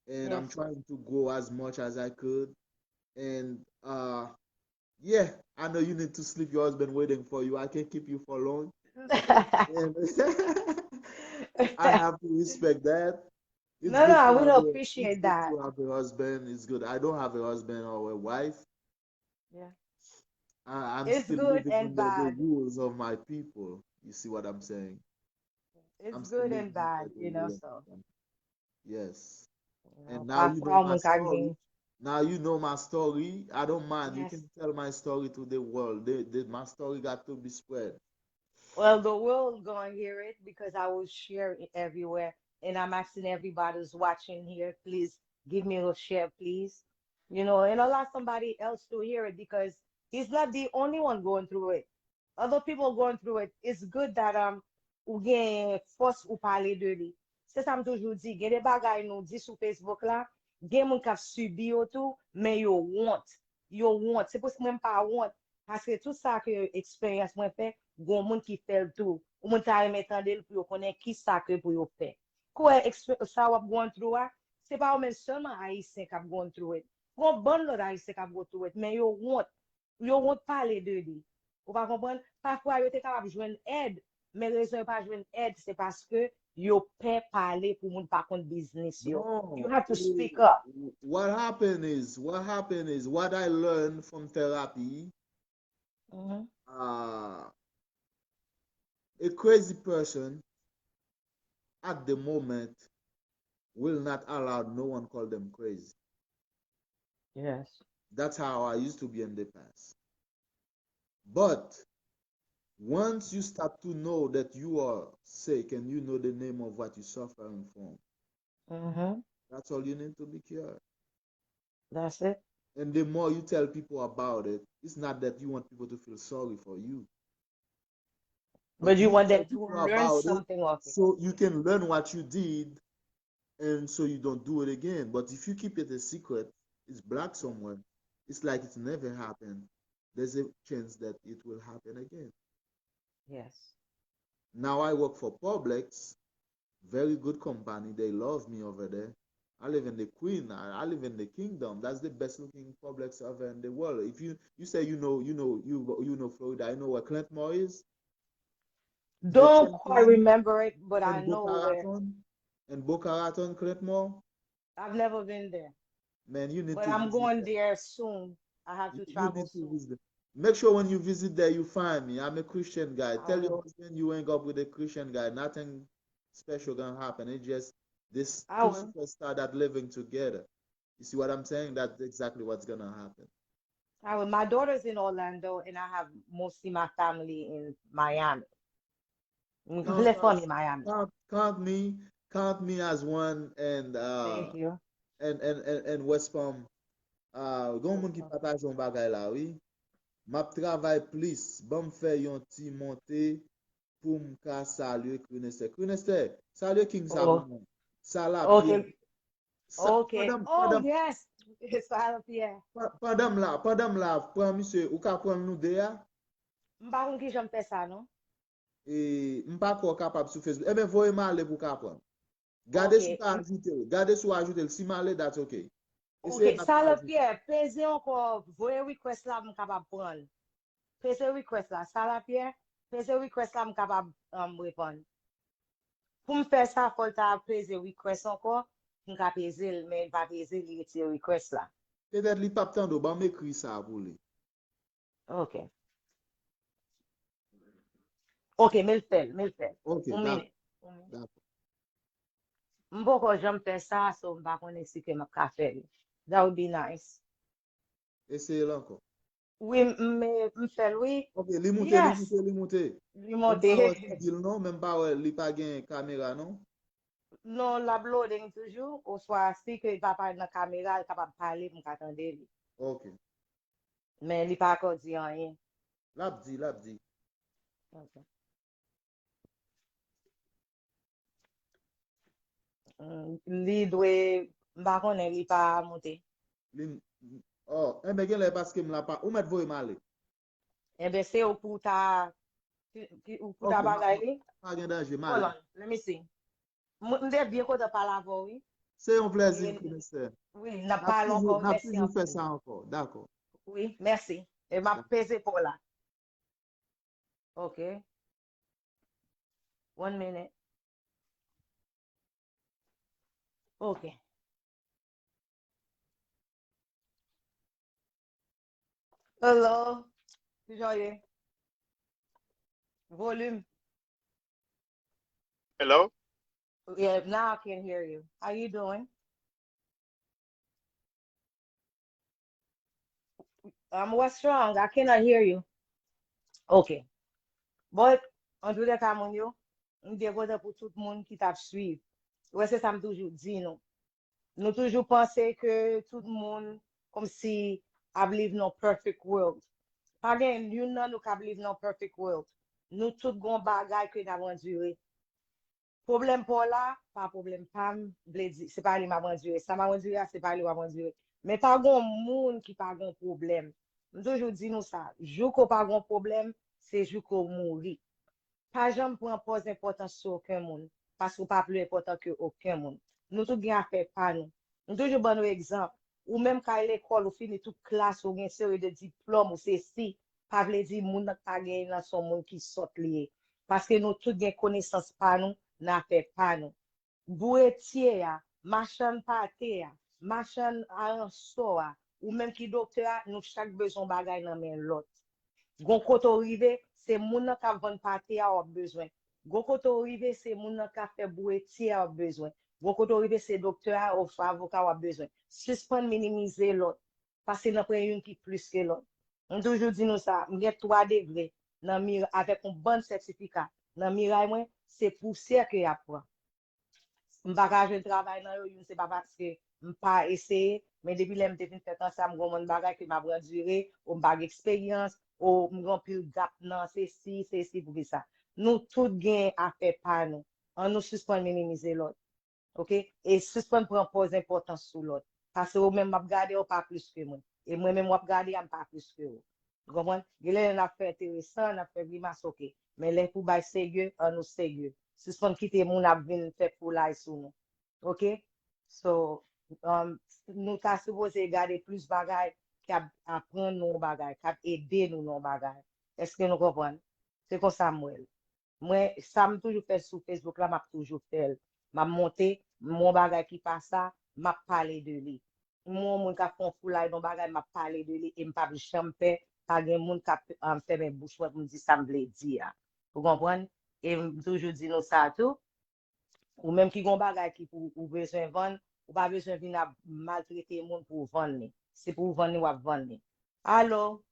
And I'm Yes. Trying to grow as much as I could. And uh, yeah, I know you need to sleep. Your husband waiting for you. I can't keep you for long. And I have to respect that. It's No, good no, I to will have a, appreciate it's good that. To have a husband. It's good. I don't have a husband or a wife. Yeah. I, I'm It's still good living and under the bad. Rules of my people. You see what I'm saying? I'm It's still good living and bad, under the you know, rules. So. Yes. You know, And now you know pafwa my moun ka story. Gen Now you know my story. I don't mind. You Yes. can tell my story to the world. The, the, my story got to be spread. Well, the world gonna hear it because I will share it everywhere. And I'm asking everybody who's watching here, please give me a share, please. You know, and allow somebody else to hear it because he's not the only one going through it. Other people going through it. It's good that um ou gen fòs ou pale de li. Se sa m toujou di. Gen de bagay nou di sou Facebook la, gen moun k ap sibi yo tou, men yo wont. Yo wont. Se pou mwen m pa wont. Paske tout sa ke eksperyans mwen fè, gon moun ki fè l tou. Ou moun ta renmen tande l pou yo konnen ki sa ke pou yo fè. Kwè ekspe- sa w ap going through a, se pa ou menm sèlman Ayisyen k ap going through it. Gon bann lòt Ayisyen k ap go through it, men yo wont. Yo wont pale de li. Ou pa konprann? Pafwa, yo te kapab jwenn èd, men rezon yo pa jwenn èd, se paske yo pè pale pou moun pa konn biznis yo. You No, have to eh, speak up. what happened is, what happened is, what I learned from therapy, Mhm. uh, a crazy person at the moment will not allow no one call them crazy. Yes. That's how I used to be in the past. But once you start to know that you are sick and you know the name of what you're suffering from, Mhm. that's all you need to be cured. That's it. And the more you tell people about it, it's not that you want people to feel sorry for you. But you want Tell them to people learn about it something off it. So you can learn what you did and so you don't do it again. But if you keep it a secret, it's blocked somewhere. It's like it's never happened. There's a chance that it will happen again. Yes. Now I work for Publix, very good company. They love me over there. I live in the queen. I, I live in the kingdom. That's the best looking Publix ever in the world. If you you say you know you know you you know Florida, you know where Clint Mall is? Don't quite remember it, but I know where. And Boca Raton, Clint Mall. I've never been there. Man, you need But to I'm visit going there. There soon. I have to You, you travel need to soon. Visit. Make sure when you visit there, you find me. I'm a Christian guy. I Tell your will. Husband you hang up with a Christian guy. Nothing special gonna happen. It's just this I two will. Superstar that living together. You see what I'm saying? That's exactly what's gonna happen. I will. My daughter's in Orlando, and I have mostly my family in Miami. M Count gen us, fanmi Miami. Count, count me, count me as one and uh Thank you. and and and, and West Palm. Uh, gen yon moun ki pataje yon bagay la, wi. M ap travay plis. Ban m fè yon ti monte pou m ka salye Krinester. Krinester, salye King sa Oh, pou mwen. Sa la ok. Pierre. Sa, Ok. pandan, Oh, pandan, yes. Sa la Pierre. pa- pandan m la, pandan m la, pran misye, ou ka pran nou de a? M pa konn ki jan m fè sa, non. E, m pa kwè w kapab sou Facebook. Ebyen, voye m ale pou w ka pran. Gade si w Ok. ka ajoute l. Gade si w ajoute l. Si m ale, that's ok. Ok, Eseye pa sa la ajoute. Pierre, peze ankò, voye request la, m kapab pran l. Peze request la, sa la Pierre, peze request la, m kapab um, reponn. Pou m fè sa, fò l ta peze request ankò, m ka peze l, men l pa peze, li retire request la. Petèt li p ap tande w, ban m ekri sa pou li. Ok. Ok, men l fè l, men l fè l. Ok, Yon dakò. minit. Yon minit. Dakò. M poko janm fè sa, so m pa konnen si ke m ap ka fè l. That would be nice. Eseye l ankò. Wi, m, m, m fè l, wi. Ok, li moute, li Yes. moute, li moute. Li Men m pa monte. wè figi l non, men m pa wè li pa gen kamera non. Non, l ap loading toujou, oswa si ke l pa pale nan kamera, l kapab pale, m ka tande li. Ok. Men li pa ko di anyen. L ap di, l ap di. Ok. Mm, li dwe, m pa konnen, li pa monte. Li, oh, enben genlè paske m la pa, ou mèt voye m ale. Enben, se ou pou ta, ki- ki- ou pou ta Ok, m ap, bagay li. Pa gen danje, m Hold ale. On, let me see. M m te byen kontan pale avè w, wi. Se yon plèzi, E, Krinester. Wi, n ap N ap pale toujou, ankò, n ap mèsi toujou fè anpil. Sa ankò. Dakò. Wi, mèsi. E m ap peze pou w la. Ok. One minute. Ok. Hello. Kijan w ye? Volume. Hello? Yeah, now I can hear you. How you doing? Um, what's wrong? I cannot hear you. Ok. But, an tou lè ka, moun yo, m byen kontan pou tout moun ki t ap swiv. Ou wè, se sa m toujou di nou. Nou toujou panse ke tout moun kòmsi ap live nan perfect world. Pa gen youn nan nou k ap live nan perfect world. Nou tout gon bagay ke n ap andire. Pwoblèm pa w la, pa pwoblèm pa m, vle di, se pa li m ap andire. Sa m ap andire a, se pa li w ap andire. Men pa gon moun ki pa gon pwoblèm. M toujou di nou sa, jou ke w pa gon pwoblèm, se jou ke w mouri. Pa janm pran pòz enpòtans sou okenn moun, paske w pa pli enpòtan ke okenn moun. Nou tout gen afè pa nou. M toujou ban nou egzanp. Ou menm k al lekòl, ou fini tout klas, ou gen seri de diplòm, ou sesi, pa vle di moun nan k pa genyen nan se yon moun ki sòt li ye. Paske nou tout gen konesans pa nou, nan afè pa nou. Bouretye a, machann pate a, machann aransò a, ou menm ki doktè a, nou chak bezwen yon bagay nan men lòt. Gon kote w rive, se moun nan k ap vann pate a w ap bezwen. Gon kote w rive, se moun nan k ap fè bouretye a w ap bezwen. Gon kote w rive, se doktè a oswa avoka w ap bezwen. Sispann minimize lòt, paske nan pran youn ki plis ke lòt. M toujou di nou sa, m gen twa degre nan miray avèk yon bann sètifika. Nan miray mwen, se pousyè ke y ap pran. M pa ka jwenn travay nan yo, youn se pa paske m pa eseye, men depi lè m te fin fèt ansanm, gon bann bagay ke m ap andire, ou m pa gen eksperyans, ou m gen anpil gap nan sesi, sesi, poukisa. Nou tout gen afè pa nou. An nou sispann minimize lòt. Ok? E sispann pran pòz enpòtans sou lòt. Paske ou menm m ap gade, ou pa plis ke mwen. E mwen menm w ap gade a, m pa plis ke ou. Ou konprann? Gen lè n ap fè enteresan, n ap fè grimas, ok. Men lè pou bay serye, an nou serye. Sispann kite moun ap vin fè foulay sou nou. Ok? So, um, nou ta sipoze gade plis bagay k ap aprann nou yon bagay, k ap ede nou nan yon bagay. Èske nou konprann? Se konsa m wè l. Mwen, sa m toujou fè sou Facebook la, m ap toujou fè l. M ap monte, m wè yon bagay ki pa sa, m ap pale de li. M wè yon moun k ap fè yon foulay nan yon bagay, m ap pale de li e m p ap janm pè, pa gen moun k ap, um, fèmen bouch mwen pou m di sa m vle di a. Ou konprann? E m toujou di nou sa tou, ou menm ki gon bagay ki pou ou bezwen vann, ou pa bezwen vin ap maltrete moun pou w vann li. Se pou w vann li, w ap vann li. Alo?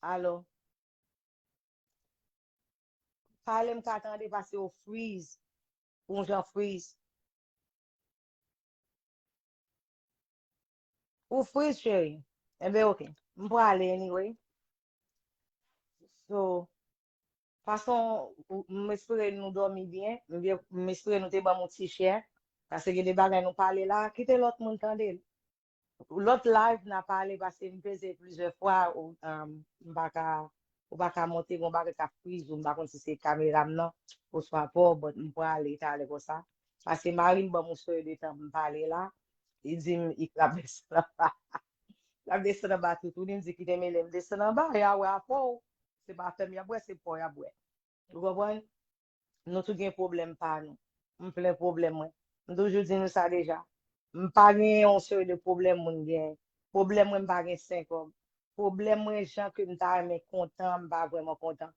Alo? Pale m ka tande pase ou freeze. Ou jan freeze. Ou freeze, cheri. Enben, ok. M prale anyway. So, fason, ou- m espere nou dòmi byen. M vye- m espere nou te ban m yon ti share. Paske gen de bagay nou pale la, kite lòt moun tande l. Lòt live n a pale paske m peze plizyè fwa, ou, um, m pa ka, ou pa ka monte, gon bagay k ap freeze ou, m pa konn si se kamera m nan, oswa pa w, but m prale talè konsa. Paske mari m ban m yon seri de tan pou m pale la, li di m, li ap desann anba. L ap desann anba toutouni, m di kite m ele m desann anba, y a wè afè w. Se pa fè m y ap wè, se pa w y ap wè. Ou konprann? Nou tout gen pwoblèm pa nou. M plen pwoblèm mwen. M toujou di nou sa deja. M pa gen yon seri de pwoblèm moun gen. Pwoblèm mwen, m pa gen senk kòb. Pwoblèm mwen, jan ke m ta renmen kontan, m pa vrèman kontan.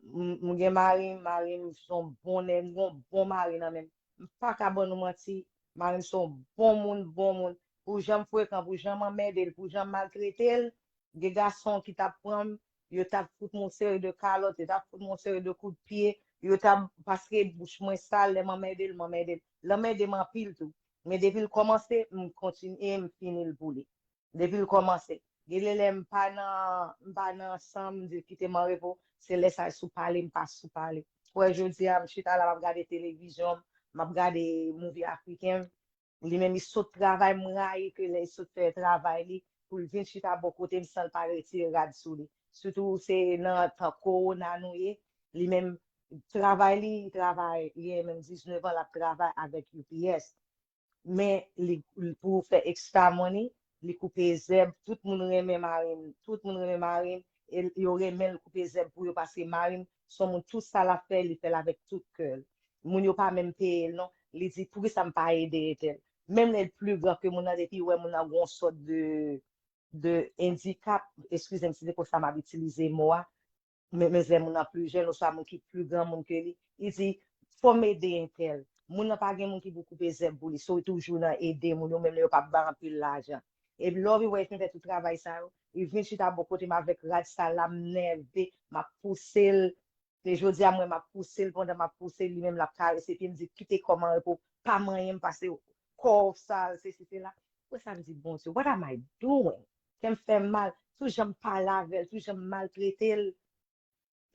M, m gen mari m, mari m se yon bon nèg, m gen yon bon mari nan men m. M pa ka ban nou manti, mari m se yon bon moun, bon moun. Pou jan m frekan, pou jan m anmède l, pou jan m maltrete l, gen gason ki t ap pran m, yo t ap fout m yon seri de kalòt, yo t ap fout m yon seri de kout pye, yo t ap, paske bouch mwen sal, lè m anmède l, m anmède l. L anmède m anpil tou. Men depi l kòmanse, m kontinye, m fini l pou li. Depi l kòmanse. Gen de lè m pa nan, m pa nan san m, m di l kite m an repo, se lè sa l sou pale, m pa sou pale. Ou wè jodi a, m chita la, m ap gade televizyon, m ap gade movie afriken, li menm, li sot travay, m rayi ke lè li sot fè travay li, pou l vin chita bò kote m san l pa retire rad sou li. Sitou se nan tan kowona nou ye, li menm, travay li, li travay, li gen menm diznèf an, l ap travay avèk U P S. Men li, li pou fè extra money, li koupe zèb, tout moun renmen mari m, tout moun renmen mari m, e yo renmen l koupe zèb pou yo, paske mari m se yon moun, tout sa l ap fè, li fè l avèk tout kè l. Moun yo pa menm peye l non, li di, "Poukisa m pa ede entèl?" Menm lè l pli gran ke moun nan, depi wè moun nan gon sòt de, de endikap, eskize m si se konsa m ap itilize mo a, men, men lè moun nan pli jèn, oswa moun ki pli granmoun ke li, li di, "Fò m ede entèl." Moun nan pa gen moun ki pou koupe zèb pou li. So, toujou nan ede moun, yo menm lè yo pa ba anpil lajan. E lè w vin wè, fin fè tout travay sa yo, li vin chita bò kote m avèk rad sal la, m nève, m ap pouse l. Se jodi a, mwen, m ap pouse l, pandan m ap pouse l, li menm, l ap karese pye m, di, "Kite kò m an repo, pa manyen m pase kò w sal, sesi, sela." Apre sa, m di, "Bondye, what am I doing?" Kè m fè m mal, tou jan m pale avè l, tou jan m maltrete l,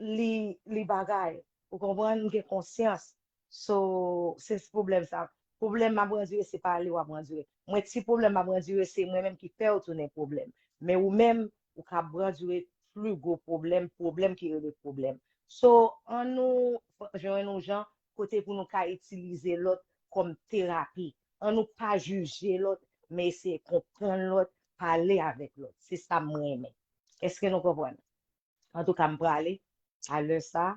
li, li bagay. Ou konprann? M gen konsyans. So, se pwoblèm sa. Pwoblèm m ap andire, se pa li w ap andire. Mwen, ti pwoblèm m ap andire, se mwen menm ki fè w tounen pwoblèm. Men ou menm, ou ka andire pli gwo pwoblèm, pwoblèm ki rele pwoblèm. So, ann nou jwenn yon jan kote pou nou ka itilize lòt kòm terapi. Ann nou pa jije lòt, men eseye konprann lòt, pale avèk lòt. Se sa m renmen. Èske nou konprann? Antouka, m prale. A lè sa,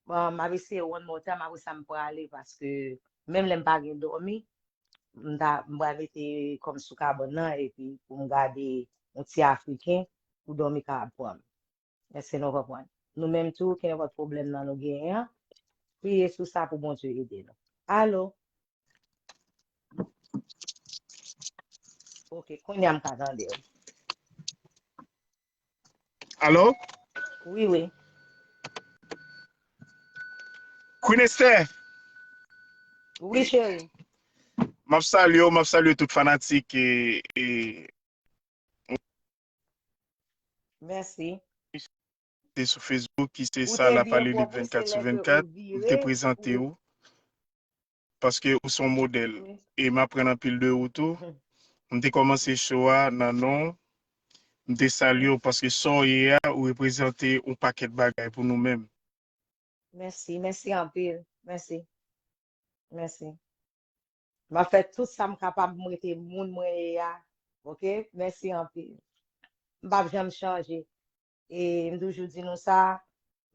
bon, m ap eseye one more time, apre sa, m prale, paske menm lè m pa gen dòmi, m ta, m pral mete kò m sou kabann nan, epi pou m gade yon ti Afriken, pou dòmi kapab pran m. Èske nou konprann? Nou menm tou, kenpòt pwoblèm nan nou genyen an, priye sou sa pou Bondye ede nou. Alo? Ok, kounye a m ka tande w. Alo? Wi, wi. Queen Esther, Wi, cheri. M ap salye w, m ap salye tout fanatik e, e Mèsi. te sou Facebook ki se Sa L A Pale Lib vennkat sou vennkat. M te prezante w paske ou se yon modèl e m aprann anpil de ou tou. M te kòmanse show a nan non w. M te salye w paske sa w ye a, ou reprezante yon pakèt bagay pou nou menm. Mèsi, mèsi anpil. Mèsi. Mèsi. M ap fè tout sa m kapab pou m rete moun mwen ye a. Ok? Mèsi anpil. M p ap janm chanje. E m toujou di nou sa,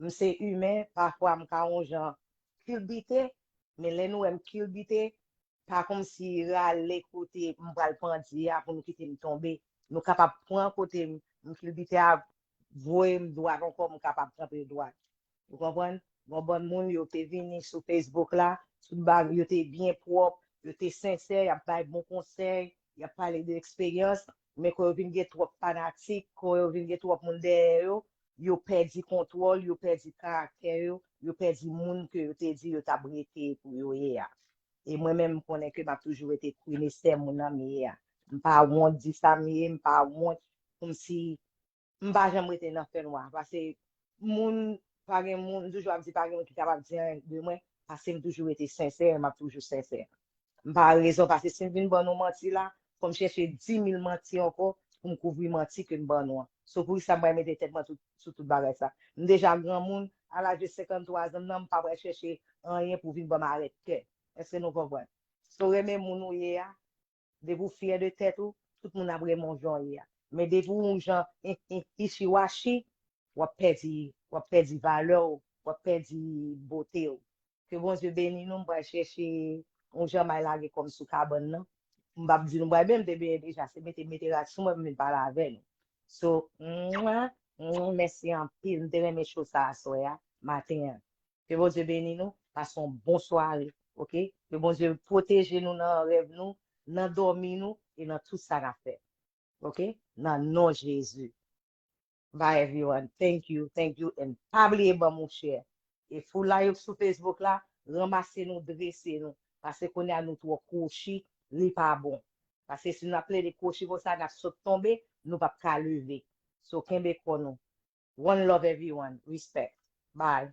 m se imen, pafwa m ka yon jan kilbite, men lè nou wè m kilbite, pa kòmsi rale kote m pral pandye a pou nou kite m tonbe. Nou kapab pran kote m, m kilbite a, voye m dwat ankò, m kapab kanpe dwat. Ou konprann? Gon bann moun yo te vini sou Facebook la, tout bagay yo te byen pwòp, yo te sensè, y ap bay bon konsèy, y ap pale de eksperyans, men kon yo vin gen twòp fanatik, kon yo vin gen twòp moun dèyè yo, yo pèdi kontwòl, yo pèdi karaktè yo, yo pèdi moun ke yo te di yo t ap rete pou yo ye a. E mwen menm, m konnen ke m ap toujou rete Queen Esther, moun nan m ye a. M pa wont di sa m ye, m pa wont kòmsi m pa janm rete nan fènwa. Paske moun, pa gen moun, m toujou ap di pa gen moun ki kapab di anyen de mwen, paske m toujou rete sensè, m ap toujou sensè. M pa rezon, paske si m vin ban nou manti la, fò m chèche dimil manti ankò pou m kouvri manti ke m ban nou an. So, poukisa m pral mete tèt mwen sou, sou tout bagay sa? M deja granmoun, a laj de senkanntwa zan m nan, m pa pral chèche anyen pou vin ban m arèt kè. Èske nou konprann? So, renmen moun ou ye a, depi w fyè de tèt ou, tout moun ap renmen w jan w ye a. Men depi w yon jan, eh, eh, ichiwachi, w ap pèdi, w ap pèdi valè w, w ap pèdi bote w. Ke Bondye beni nou, m pral chèche yon jan m al lage kò m sou kabann nan. M p ap di nou, m pral benyen, m te benyen deja, se mete, mete rad sou mwen pou m vin pale avè nou. So, mwa, mwa, mèsi anpil, m te renmen show sa aswè a, maten an. Ke Bondye beni nou, pase yon bon sware, ok? Ke Bondye pwoteje nou nan rèv nou, nan dòmi nou, e nan tout sa n ap fè. Ok? Nan non Jezi. Bye everyone. Thank you, thank you. And pa bliye ban m yon share. E fou la yo sou Facebook la, ranmase nou, drese nou. Paske kounye a nou twò kwochi, li pa bon. Paske si n ap plede kwochi konsa, n ap sot tonbe, nou p ap ka leve. So, kenbe kò nou. One love everyone. Respect. Bye.